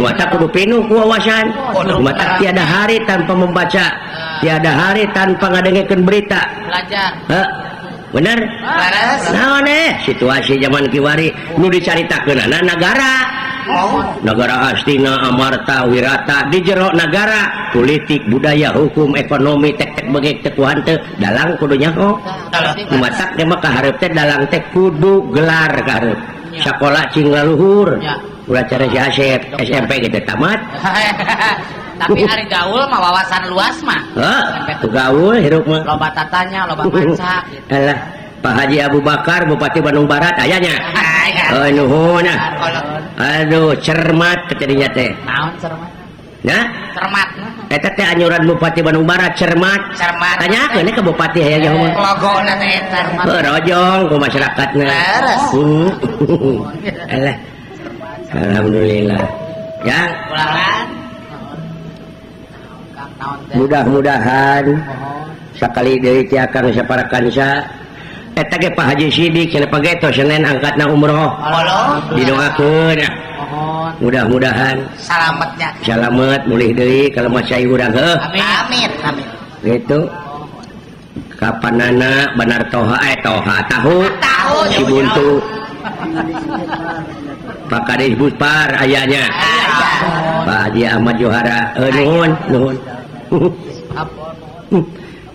mata kudu pinuh ku wawasan. Mata tiada hari tanpa membaca, tiada hari tanpa ngadengekeun berita. Belajar. Heh. Bener? Naon situasi zaman kiwari nu dicaritakeunana nagara. Negara Astina, Amarta, Wirata di jero nagara, politik, budaya, hukum, ekonomi, tek-tek bengek teh kuhan teh dalang kudu nyaho. Matak teh mah kahareup teh dalang teh kudu gelar kahareup. Sakola cing laluhur. Ulah cara si Asep SMP gitu tamat. Tapi ari gaul mah wawasan luas mah. Heuh, tu gaul hirup mah. Loba tatanya, loba maca gitu. Alah, Pak Haji Abu Bakar Bupati Bandung Barat ayanya. Oh, nuhun ah. Aduh, cermat kecerinya teh. Naon cermat? Nah, cermat. Eta teh anyuran Bupati Bandung Barat cermat. Cermat. Tanyakeun ke bupati hayang nyaho mah. Logona teh eta. Heuh, rojong ku masyarakatna. Leres. Alah. Alhamdulillah. Ya. Mudah-mudahan sakali deui ti akang saparakansa eta ge Pak Haji Sidik cenah pageto Senin angkatna umroh. Didoakeun. Mudah-mudahan salametnya. Salamet mulih deui kalemat cai urang heuh. Amin. Amin. Gitu. Kapanana Banar Toha Toha tahu. Tahu Cibuntu. Pak Kadis Buspar ayahnya. Pak Haji Ahmad Johara. Nuhun, nuhun.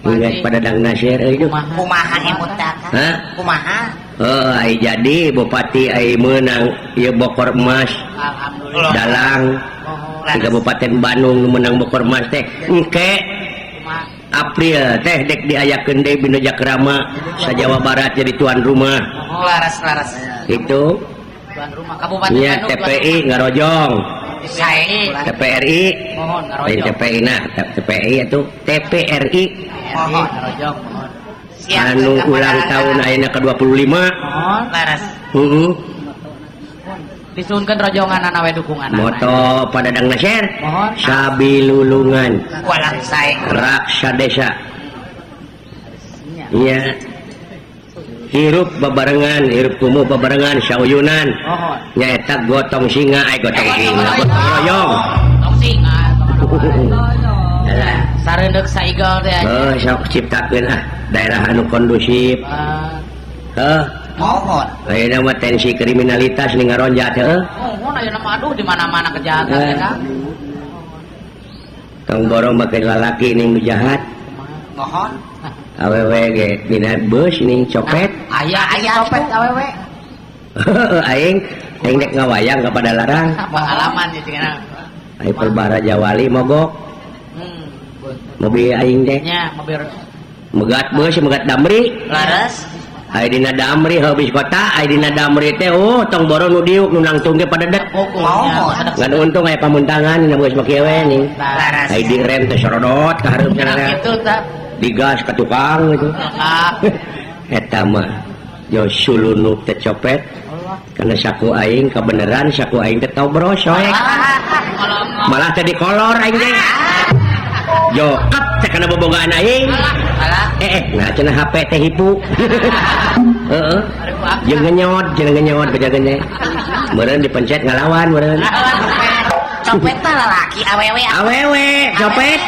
Ingat pada Dang Nasir itu. Kumaha emut teh? Hah? Kumaha? Heuh, ai jadi bupati ai meunang ieu bokor emas. Alhamdulillah. Dalang di Kabupaten Bandung menang bokor emas teh. Engke April teh dek diayakeun deui Bina Jakrama sa Jawa Barat jadi tuan rumah. Laras-laras. Itu tuan rumah Kabupaten nya Bandung. TPI ngarojong. Sae TPRI mohon ngarojong. TPI nah TPI itu TPRI mohon ngarojong mohon. Anu ulang tahun ayeuna ke-25. Mohon laras. Heeh. Disuhunkeun rojonganana we dukunganana. Moto pada Dang Nasir. Mohon. Sabilulungan. Walang sae. Raksa desa. Iya. Hirup babarengan, hirup kumuh babarengan sauyunan. Nyaeta gotong singa, ay gotong singa, gotong royong. Gotong singa. Sareundeuk saigel teh. Heuh, sok ciptakeun ah daerah anu kondusif. Heuh. Mohon. Ayeuna mah tensi kriminalitas ning ngaronjat heuh. Mohon ayeuna mah aduh di mana-mana kejahatan teh Kang. Tong borong make lalaki ning nu jahat. Mohon. Awewe ge dina beus ning copet. Aya aya copet awewe. Aing aing dek ngawayang kepada larang. Pengalaman ieu cenah. Ai Perbara Jawali mogok. Mobil aing teh. Nya mobil megat beus megat damri. Laras. Ai dina damri habis kota, ai dina damri teh oh tong boro nu diuk nu nangtung ge padedet. Ngan untung aya pamuntangan dina beus mah kieu we ning. Laras. Ai di rem teh sorodot ka hareup cenah. Kitu tah. Digas ka tukang gitu. Eta mah yo sulunuk teh copet. Karena saku aing kabeneran saku aing teh tobros soek. Malah teh dikolor aing teh. Jokap teh kana bobogaan aing. Nah cenah HP teh hipu. Heeh. Jeung ngenyot, cenah ngenyot bejageun teh. Meureun dipencet ngalawan meureun. Copet teh lalaki awewe. Awewe copet.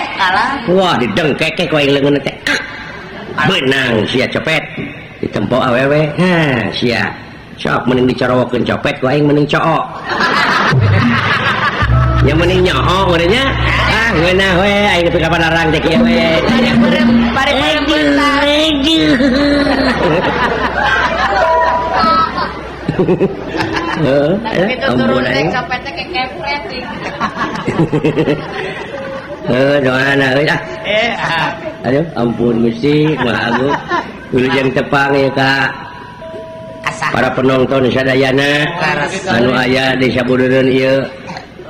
Wah didengkek ku aing leungeun teh. Beunang sia copet. Ditempo awewe. Hah sia. Sok mending dicorowokeun copet ku aing mending cook. Nya mending nyoho meureun nya. Ah ngeunah we aing nepi ka palarang teh kieu we. Bari bari. Heeh, itu turun teh copetnya ke kepret. Heuh, doana euy ah. Aduh, ampun Gusti, Maha Agung. Wilujeng tepang ieu ka para penonton sadayana anu aya di sabudureun ieu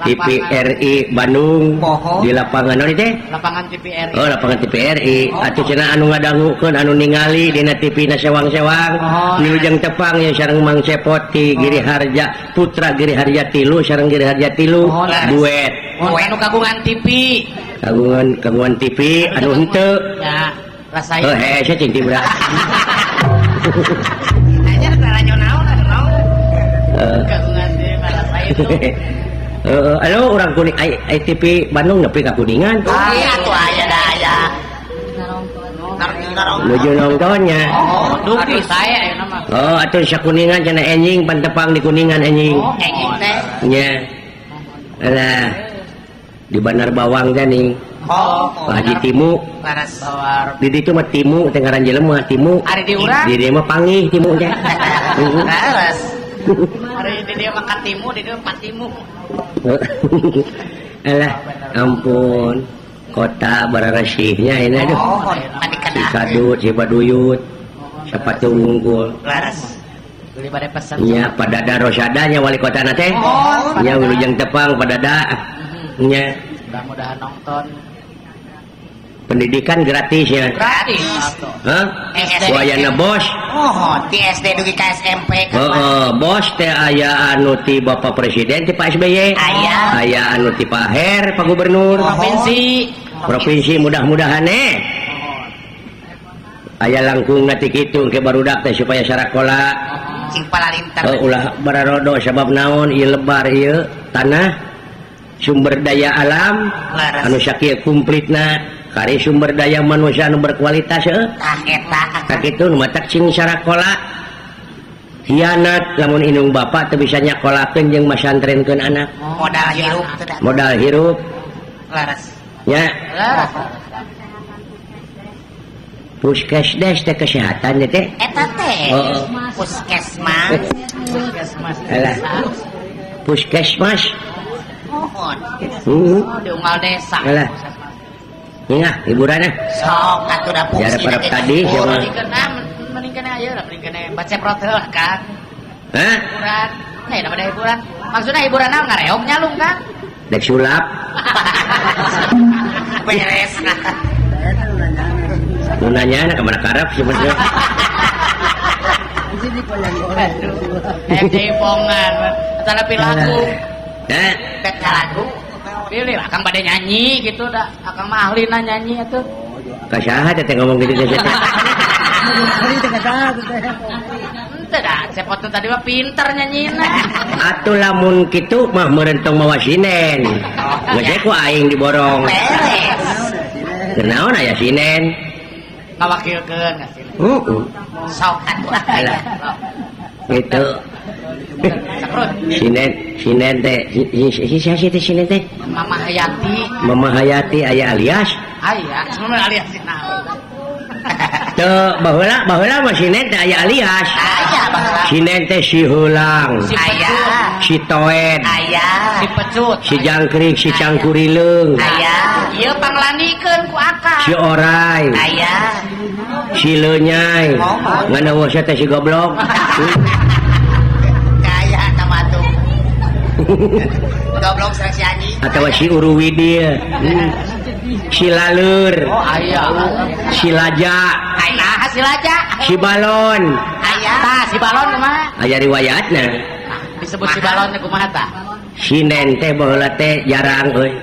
TVRI Bandung di lapangan naon teh? Lapangan TVRI. Oh, lapangan TVRI. Atuh cenah anu ngadangukeun anu ningali dina TV na sewang-sewang. Wilujeng tepang ieu sareng Mang Cepot ti Giri Harja, Putra Giri Harja 3 sareng Giri Harja 3 duet. Anu kagungan TV. Kagungan TV anu henteu. Ya, rasain. Oh, hese cing tibra. Aja naranyo naon anu naon. Kagungan TV rasain. Heeh, alo urang kuning ai TV Bandung nepi ka Kuningan. Iya atuh aya da aya. Nuju nontonnya. Oh, dugi saya ayeuna mah. Oh, atuh sakuningan cenah enjing pantepang di Kuningan enjing. Oh, enjing teh. Nya. Alah. Di Bandar Bawang teh ning. Oh, Pak Haji Timu. Laras. Di ditu mah Timu teh ngaran jelema Timu. Ari di urang. Di dieu mah pangih Timu teh. Laras. Ari di dieu mah Katimu, di dieu Patimu. Alah, ampun. Kota bararasihnya ini aduh. Si Kadut, si Baduyut, sepatu unggul. Laras. Beli pada pesan. Nya Padada Rosadanya wali kota na teh. Nya wilujeng tepang Padada. Nya mudah-mudahan nonton. Pendidikan gratis ya. Gratis. Hah? Wayana bos. Oh, di SD dugi ka SMP. Heeh, bos teh aya anu ti Bapak Presiden ti Pak SBY. Aya. Aya anu ti Pak Her, Pak Gubernur. Provinsi. Provinsi mudah-mudahan Aya langkung na ti kitu ke barudak teh supaya sarakola. Cing palalinter. Ulah bararodo sabab naon ieu lebar ieu tanah sumber daya alam anu sakieu kumplitna kari sumber daya manusia anu berkualitas heuh. Tah eta. Sakitu nu matak cing sarakola. Hianat lamun indung bapak teu bisa nyakolakeun jeung masantrenkeun anak. Modal hirup teh. Modal hirup. Laras. Nya. Laras. Puskesdes teh kesehatan teh. Eta teh. Puskesmas. Puskesmas. Alah. Puskesmas. Mohon. Oh, di unggal desa. Alah. Ingat hiburannya. Sok atuh da Jarak parap tadi siapa? Mending kena aja lah, mending kena baca protel lah kan. Hah? Hiburan. Nah, namanya hiburan. Maksudnya hiburan naon ngareog nyalung kan? Dek sulap. Beres. Nu nanya anak kemana karep sebenarnya. Jaipongan, acara pilaku. Hah? Dek lagu. Pilih akang pada nyanyi gitu dah. Akang mah ahlina nyanyi atuh. Ka saha teh ngomong gitu teh. Henteu da Cepot tadi mah pinter nyanyina. Atuh lamun kitu mah meureun tong mawa sinen. Geus ku aing diborong. Beres. Kunaon aya sinen? Ngawakilkeun ka sinen. Heeh. Sok atuh. Alah. Gitu. Sinen sinen teh si si teh sinen teh. Mama Hayati. Mama Hayati aya alias? Aya, sebenarnya alias naon. Teu baheula baheula mah sinen teh aya alias. Aya baheula. Sinen teh si heulang. Aya. Si toed. Aya. Si pecut. Si jangkrik, si cangkurileung. Aya. Ieu panglandikeun ku akang. Si orai. Aya. Si leunyai. Ngan eueuh teh si goblok. Kaya tah atuh. Goblok sareng si anjing. Atawa si uruwidil. Si lalur. Oh aya. Si laja. Aya si laja. Si balon. Aya. Tah si balon kumaha? Aya riwayatna. Disebut si balon teh kumaha tah? Sinen teh baheula teh jarang euy.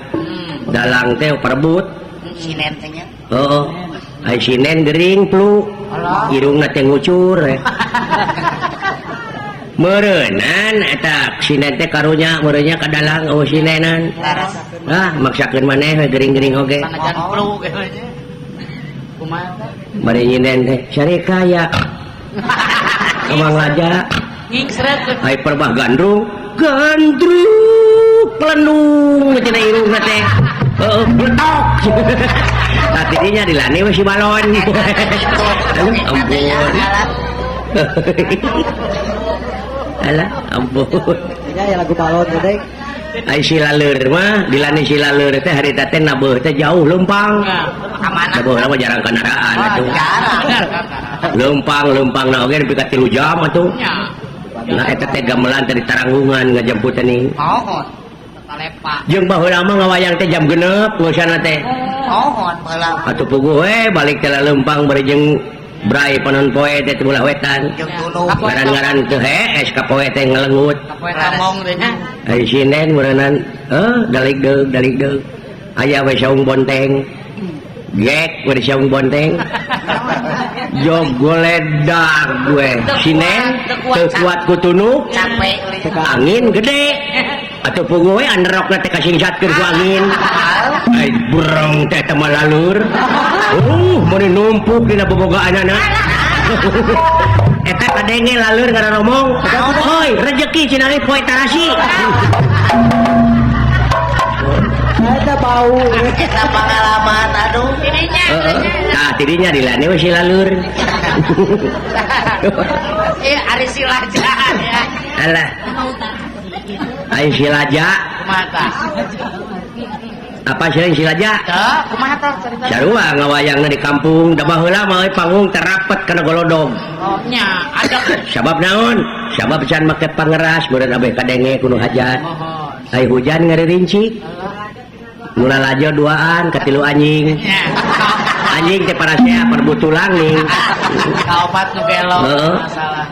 Dalang teh perebut. Sinen teh nya. Heeh. Ai sinen gering flu. Irungna teh ngucur. Meureunnan eta sinen teh karunya meureunnya ka dalang eueuh sinenan. Ah maksakeun maneh we gering-gering oge. Sanajan flu ge nya. Kumaha teh? Bari nyinen teh cari kaya. Kamang laja. Ngingsreut. Ai perbah gandrung, gandrung pelendung cenah irungna teh. Heeh, bletok. Tah tidinya dilani we si balon. Aduh, ampun. Alah, ampun. Nya ya lagu balon teh. Ai si laleur mah dilani si laleur teh harita teh nabeuh teh jauh leumpang. Ka mana? Nabeuh mah jarang kendaraan atuh. Jarang. Leumpang leumpangna oge nepi ka 3 jam atuh. Nah eta teh gamelan teh di Taranggungan ngajemput teh ning. Mohon. Talepa. Jeung baheula mah ngawayang teh jam 6 geusana teh. Mohon baheula. Atuh puguh we balik teh leumpang bari jeung brai panon poe teh teu belah wetan. Jeung tunung. Ngaran-ngaran teu hees ka poe teh ngelengut. Ka poe tamong teh nya. Ai sinen meureunnan heuh dalik deug dalik deug. Aya we saung bonteng. Gek we saung bonteng. Jog goledag gue. Sinen teu kuat ku tunuk. Capek angin gede. Atuh puguh we anderokna teh kasingsatkeun ku angin. Ai burung teh teh malalur. Meuni numpuk dina bobogaanana. Eta kadenge lalur ngararomong. Oi, rejeki cenah poe tarasi. Eta bau. Eta pengalaman aduh. Tidinya. Heeh. Tah tidinya dilani we si lalur. Eh ari si laja ya. Alah. Ai si laja. Kumaha tah? Apa sih si laja? Teu, kumaha tah carita? Sarua ngawayangna di kampung, da baheula mah euy panggung terapet kana golodog. Oh nya, ada. Sabab naon? Sabab can make pangeras meureun abeh kadenge kudu hajat. Mohon. Ai hujan ngaririncik. Nu lalajo duaan katilu anjing. Anjing teh parasea perbutulang ning. Kaopat nu gelo masalah.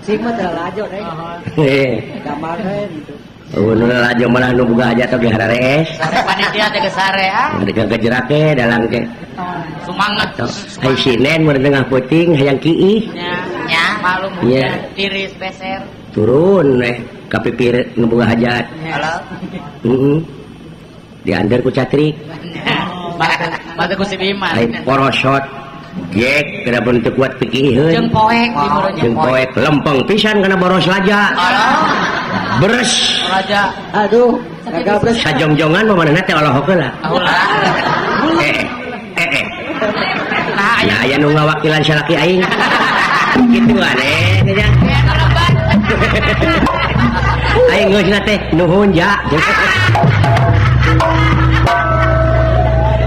Cing mah teu lalajo deh. Heeh. Gambar we gitu. Oh, nu lalajo malah nu boga hajat oge hararees. Sare panitia teh geus sare ah. Mereka kejerake dalang teh. Sumanget. Ai sinen mun tengah peuting hayang kiih. Nya, Nya. malum Nya. hujan tiris beser. Turun eh ka pipir nu boga hajat. Halo. Heeh. Diantar ku catrik. Batu ku si Bima. Ai porosot gek kada pun teu kuat pikiheun. Jeung poek di meureun Jeung poek lempeng pisan kana boros laja. Beres. Raja. Aduh, gagal beres. Sajongjongan mah manehna teh olohok heula. Ulah. Eh eh eh. Nah, aya Nah, aya nu ngawakilan salaki aing. Kitu aneh nya. kalebat. Aing geusna teh nuhun ja.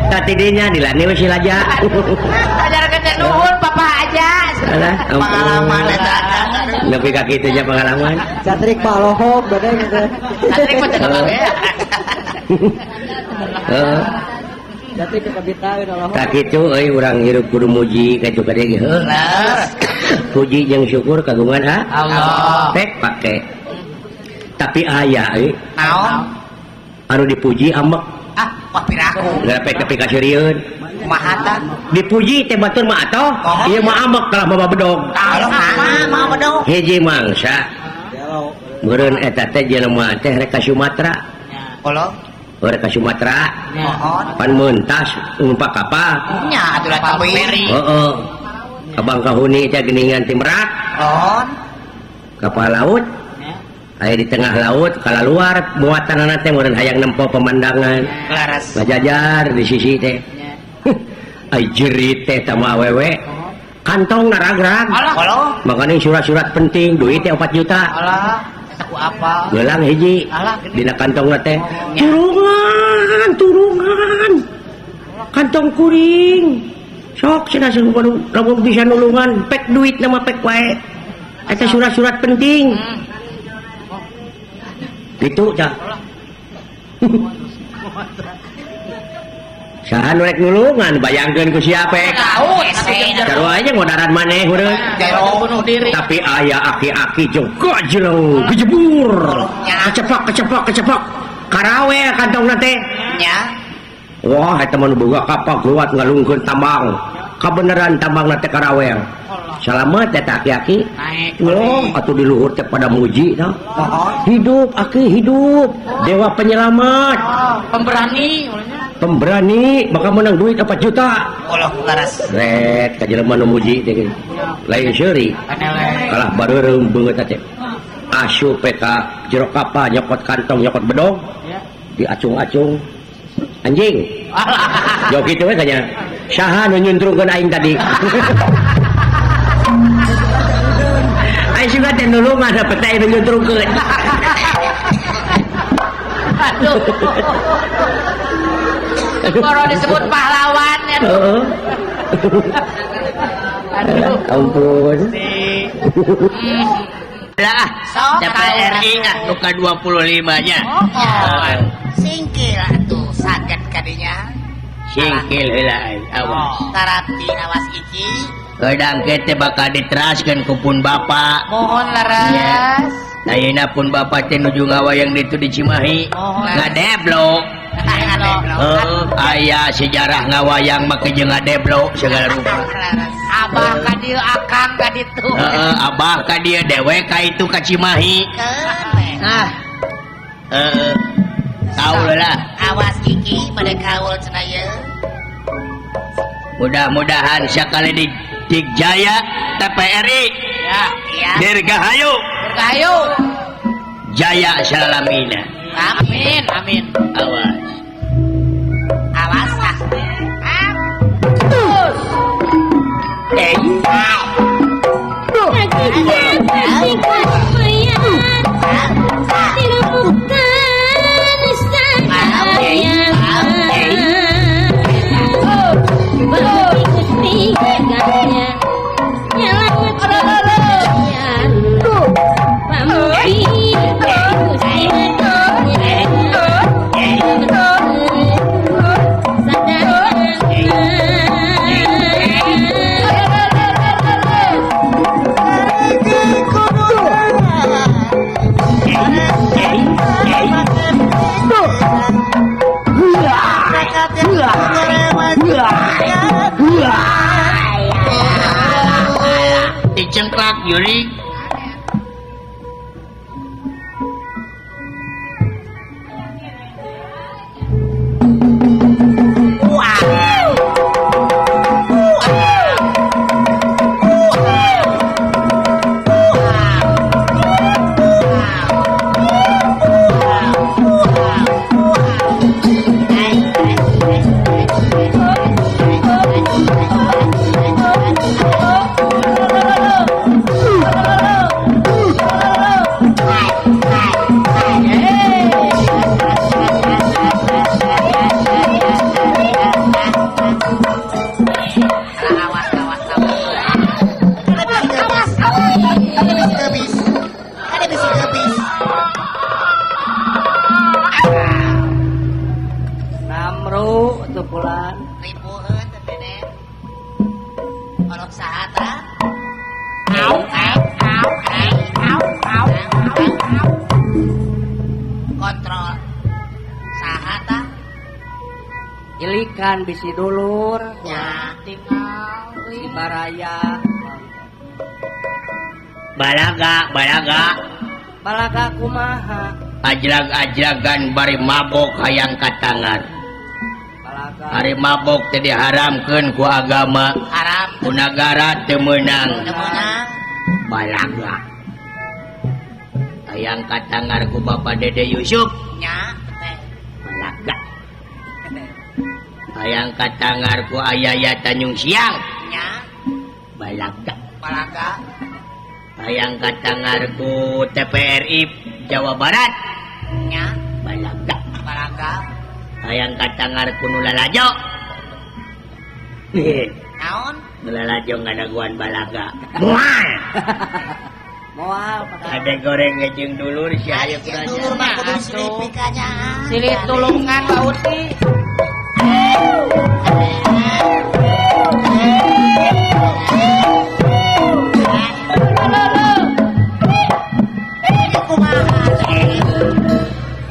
Tadi dinya dilani we si laja. Ajarkeun teh nuhun papa aja. Alah, Pengalaman eta. Nepi ka kitu nya pengalaman. Catrik palohok badai gitu. Catrik mah teu kabeh. Heeh. Catrik kebitaeun olohok. Tah kitu euy urang hirup kudu muji ka itu ka dieu ge heuh. Puji jeung syukur kagungan ha? Allah. Pek pake. Tapi aya euy Naon? anu dipuji ambek. Ah, wah piraku. Gara pek tepi ka seurieun. Kumaha tah? Dipuji teh batur mah atoh, ieu mah ambek kalah mawa bedog. Alah mah mawa bedog. Hiji mangsa. Meureun eta teh jelema teh rek ka Sumatera. Kolong. Rek ka Sumatera. Mohon. Pan mentas numpak kapal. Nya atuh da tebing. Heeh. Ka Bangkahuni teh geuningan ti Merak. Mohon. Kapal laut. Aya di tengah laut kalaluar muatanana teh meureun hayang nempo pemandangan. Laras. Ngajajar di sisi teh. Ai jerit teh tama awewe. Kantong naragrag. Alah. Makanya surat-surat penting duit teh 4 juta. Alah, eta ku apa? Gelang hiji. Alah, dina kantongna teh. Turungan, turungan. Kantong kuring. Sok cenah lamun bisa nulungan pek duit nama pek wae. Eta surat-surat penting. Gitu cah. Saha nu rek nulungan bayangkeun ku siapa? Sarua aja ngodaran maneh urang. Tapi aya aki-aki jeung gajleng gejebur. Kecepak kecepak kecepak. Karawe kantongna teh. Nya. Wah eta mah nu boga kapal kuat ngalungkeun tambang. Kabeneran tambangna teh karawel. Salamet eta aki-aki. Wah atuh di luhur teh pada muji tah. Hidup aki hidup. Dewa penyelamat. Pemberani. Pemberani bakal menang duit 4 juta. Allah laras. Ret ka jelema nu muji teh. Lain seuri. Kalah bareureum beungeut teh. Asup ka jero kapal nyokot kantong nyokot bedog. Diacung-acung. Anjing. Jauh kitu we tanya. Saha nu nyuntrungkeun aing tadi? Aing suka teh nulungan dapet teh nu nyuntrungkeun. Aduh. Baru disebut pahlawan ya. Heeh. Aduh. Ampun. Lah, TPRI ah nu ka 25 nya. Singkil atuh saget kadinya. Singkil heula awas. Tarapti awas iki. Gedang teh bakal diteraskeun ku pun bapak. Mohon laras. Ayeuna pun bapak teh nuju ngawayang ditu di Cimahi. Ngadeblok. Heeh, aya sejarah ngawayang make jeung ngadeblok segala rupa. Abah ka dieu akang ka ditu. Heeh, abah ka dieu dewek ka itu ka Cimahi. Ah. Heeh. Kaul lah. Awas iki pada kaul cenah ieu. Mudah-mudahan sakali di Digjaya TPRI. Ya, ya. Dirgahayu. Dirgahayu. Jaya salamina. Amin, amin. Awas. Awas ah. Eh. Dicengklak Yuri. Silirikan bisi dulur. Nya tinggal si baraya. Balaga, balaga. Balaga kumaha? Ajlag-ajlagan bari mabok hayang katangar. Balaga. Ari mabok teh diharamkeun ku agama. Haram. Ku nagara teu meunang. Teu meunang. Balaga. Hayang katangar ku Bapak Dede Yusuf. Nya teh. Balaga. Hayang katangar ku Ayaya Tanjung Siang. Nya. Balaga. Balaga. Hayang katangar ku TPRI Jawa Barat. Nya. Balaga. Balaga. Hayang katangar ku nu lalajo. Naon? Nu lalajo ngadaguan balaga. Moal. Moal ada goreng ngejeng dulur si Ari hayang jeung dulur mah kudu silih pikanya. Silih tulungan Pak Uti.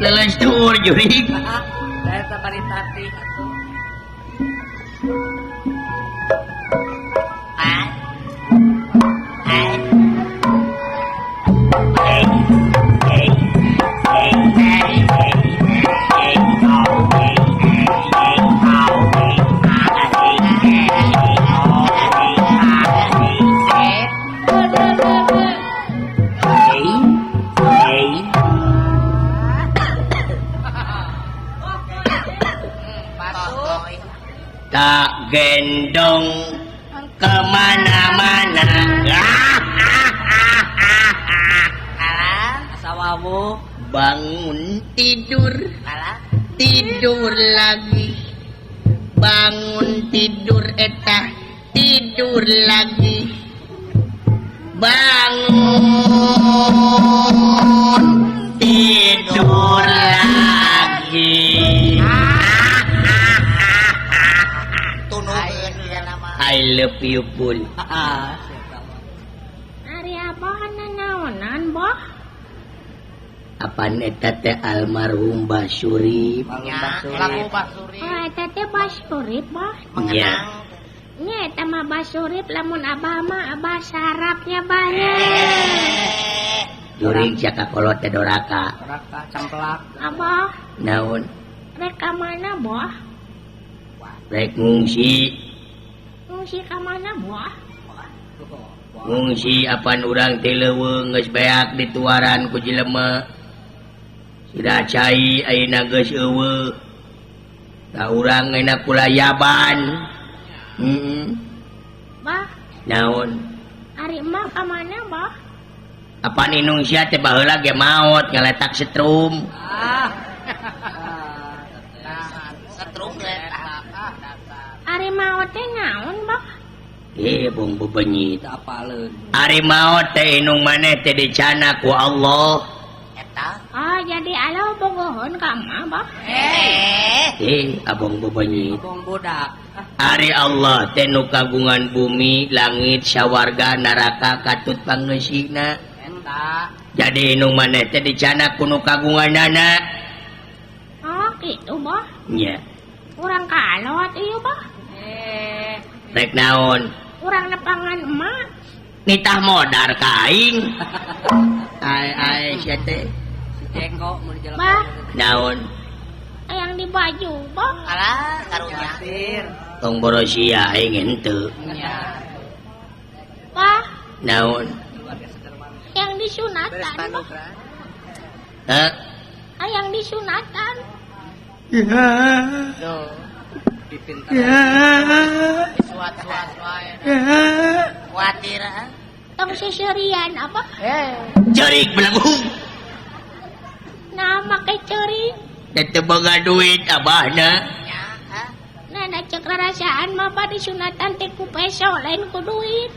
Leles tur jurig. Saya bari tati atuh. Ah. Ah. Tak gendong kemana-mana. Alah, Sawawu. Bangun tidur, alah. Tidur lagi. Bangun tidur eta, tidur lagi. Bangun tidur lagi. I love you, Bul. Ari abah nanaonan, Bah? Apan eta teh almarhum Basurip. Nya, lagu Basurip. Oh, eta teh Basurip, Bah. Nya. Nya eta mah Basurip lamun abah mah abah sarapnya bah nya. Juring sia ka kolot teh doraka. Doraka camplak. Abah. Naon? Rek ka mana, Bah? Rek ngungsi. Ngungsi ka mana, Bah? Ngungsi apan urang teh leuweung geus beak dituaran ku jelema. Sida cai ayeuna geus eueuh. Da urang ayeuna kulayaban. Heeh. Bah. Naon? Ari emak ka mana, Bah? Apan inung sia teh baheula ge maot ngaletak setrum. Ah. Setrum letak. Ari maot teh naon, Bah? Bung bebenyit. Apaleun. Ari maot teh inung maneh teh dicana ku Allah. Eta. Oh, jadi Allah bogohon ka emak, Bah? Abong bebenyit. Abong budak. Ari Allah teh nu kagungan bumi, langit, sawarga, neraka katut pangeusina. Eta. Jadi inung maneh teh dicana ku nu kagunganana. Oh, kitu, Bah. Nya. Urang kalot ieu, Bah. Rek naon? Urang nepangan emak. Nitah modar ka aing. Ai ai sia teh. Si Jeko mun di jalan. Bah. Naon? Hayang di baju, Bah. Alah, karunya. Tong borosia aing henteu. Nya. Bah. Naon? Yang disunatan, Bah. Hah? Hayang disunatan. Ya. Dipintar. Ya. Suat-suat wae. Ya. Kuatir ah. Tong seserian apa? Cerik belagu. Nah, make cerik. Da teu boga duit abahna. Nya, ah. Nah, nah cek rarasaan mah bah disunatan teh ku peso lain ku duit.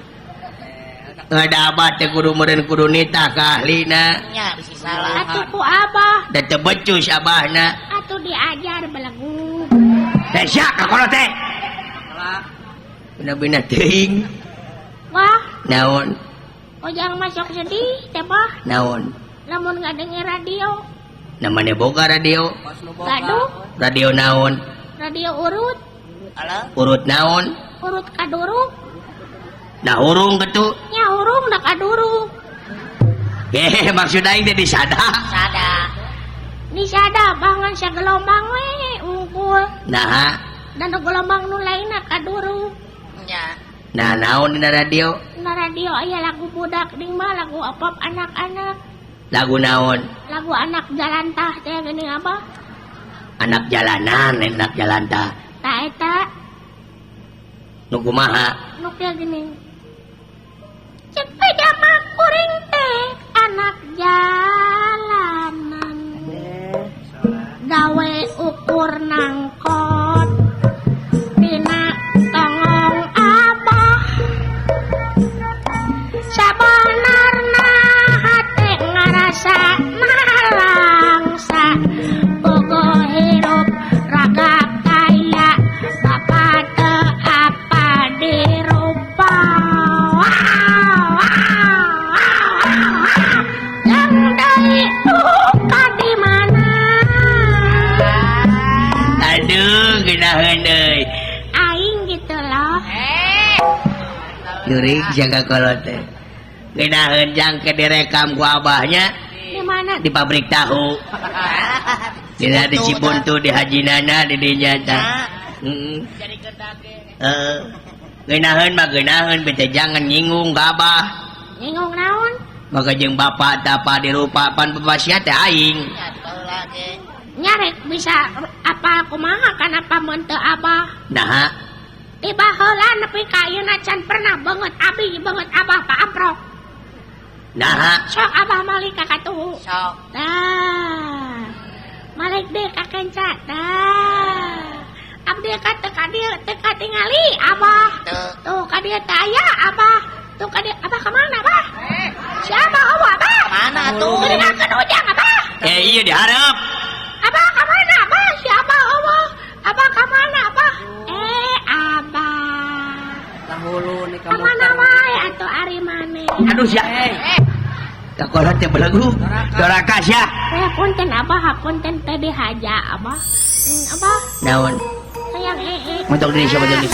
Ada abah teh kudu meureun kudu nitah ka ahlina. Nya bisi salah. Atuh ku abah, Da teu becus abahna. atuh diajar belagu. Teh sia ka kolot teh. Bina-bina teuing. Wah, Naon? ojang masuk sedih teh bah. Naon? Lamun ngadenger radio. Namanya boga radio. Gaduh. Radio naon? Radio urut. Urut naon? Urut kaduruk. Nah hurung getu. Nya hurung da kaduruk. Eh maksud aing teh disada. Sada. Disada bangan sagelombang we unggul. Nah. Dan gelombang nu lainna kaduruk. Nya. Nah naon dina radio? Dina radio aya lagu budak ding mah lagu pop anak-anak. Lagu naon? Lagu anak jalantah teh geuning apa? Anak jalanan, anak jalantah. Tah eta. Nu kumaha? Nu kieu geuning. Cek pejama kuring teh anak jalanan. Gawe ukur nangkot dina tongong abah. Sabanarna hate ngarasa nalangsa. Bogo hirup raga kaya bapak teu apa dirupa. Yang deui ka di mana? Aduh, geunaheun euy. Aing gitu loh. Jurig jaga kolot teh. Geunaheun jang ke direkam ku abahnya. Di mana? Di pabrik tahu. Dina di Cibuntu di Hajinana di dinya tah. Heeh. Heeh. Geunaheun mah geunaheun bete jangan nyinggung ka abah. Nyinggung naon? Maka jeung bapak tapa dirupa pan bapak teh aing. Nyarek bisa apa kumaha kana mun teu abah. Naha? Tiba heula nepi ka ayeuna can pernah beungeut abi beungeut abah paamprok. Naha? Sok abah malik ka katuhu. Sok. Tah. Malik deui ka kenca. Tah. Abdi ka teu ka dieu teu katingali abah. Tuh ka dieu teh aya abah. Tuh ka dieu abah ka mana abah? Si abah eueuh abah. Mana atuh? Geuningakeun ujang abah. Eh iya diharap. Abah ka mana abah? Si abah eueuh. Abah ka mana abah? Eh abah. Kahulu ni Ka mana wae atuh ari maneh? Aduh sia. Kakolot teh belegu. Doraka sia. Eh punten abah, punten teh dihaja abah. Abah. Naon? Hayang ee. Motor deui siapa deui?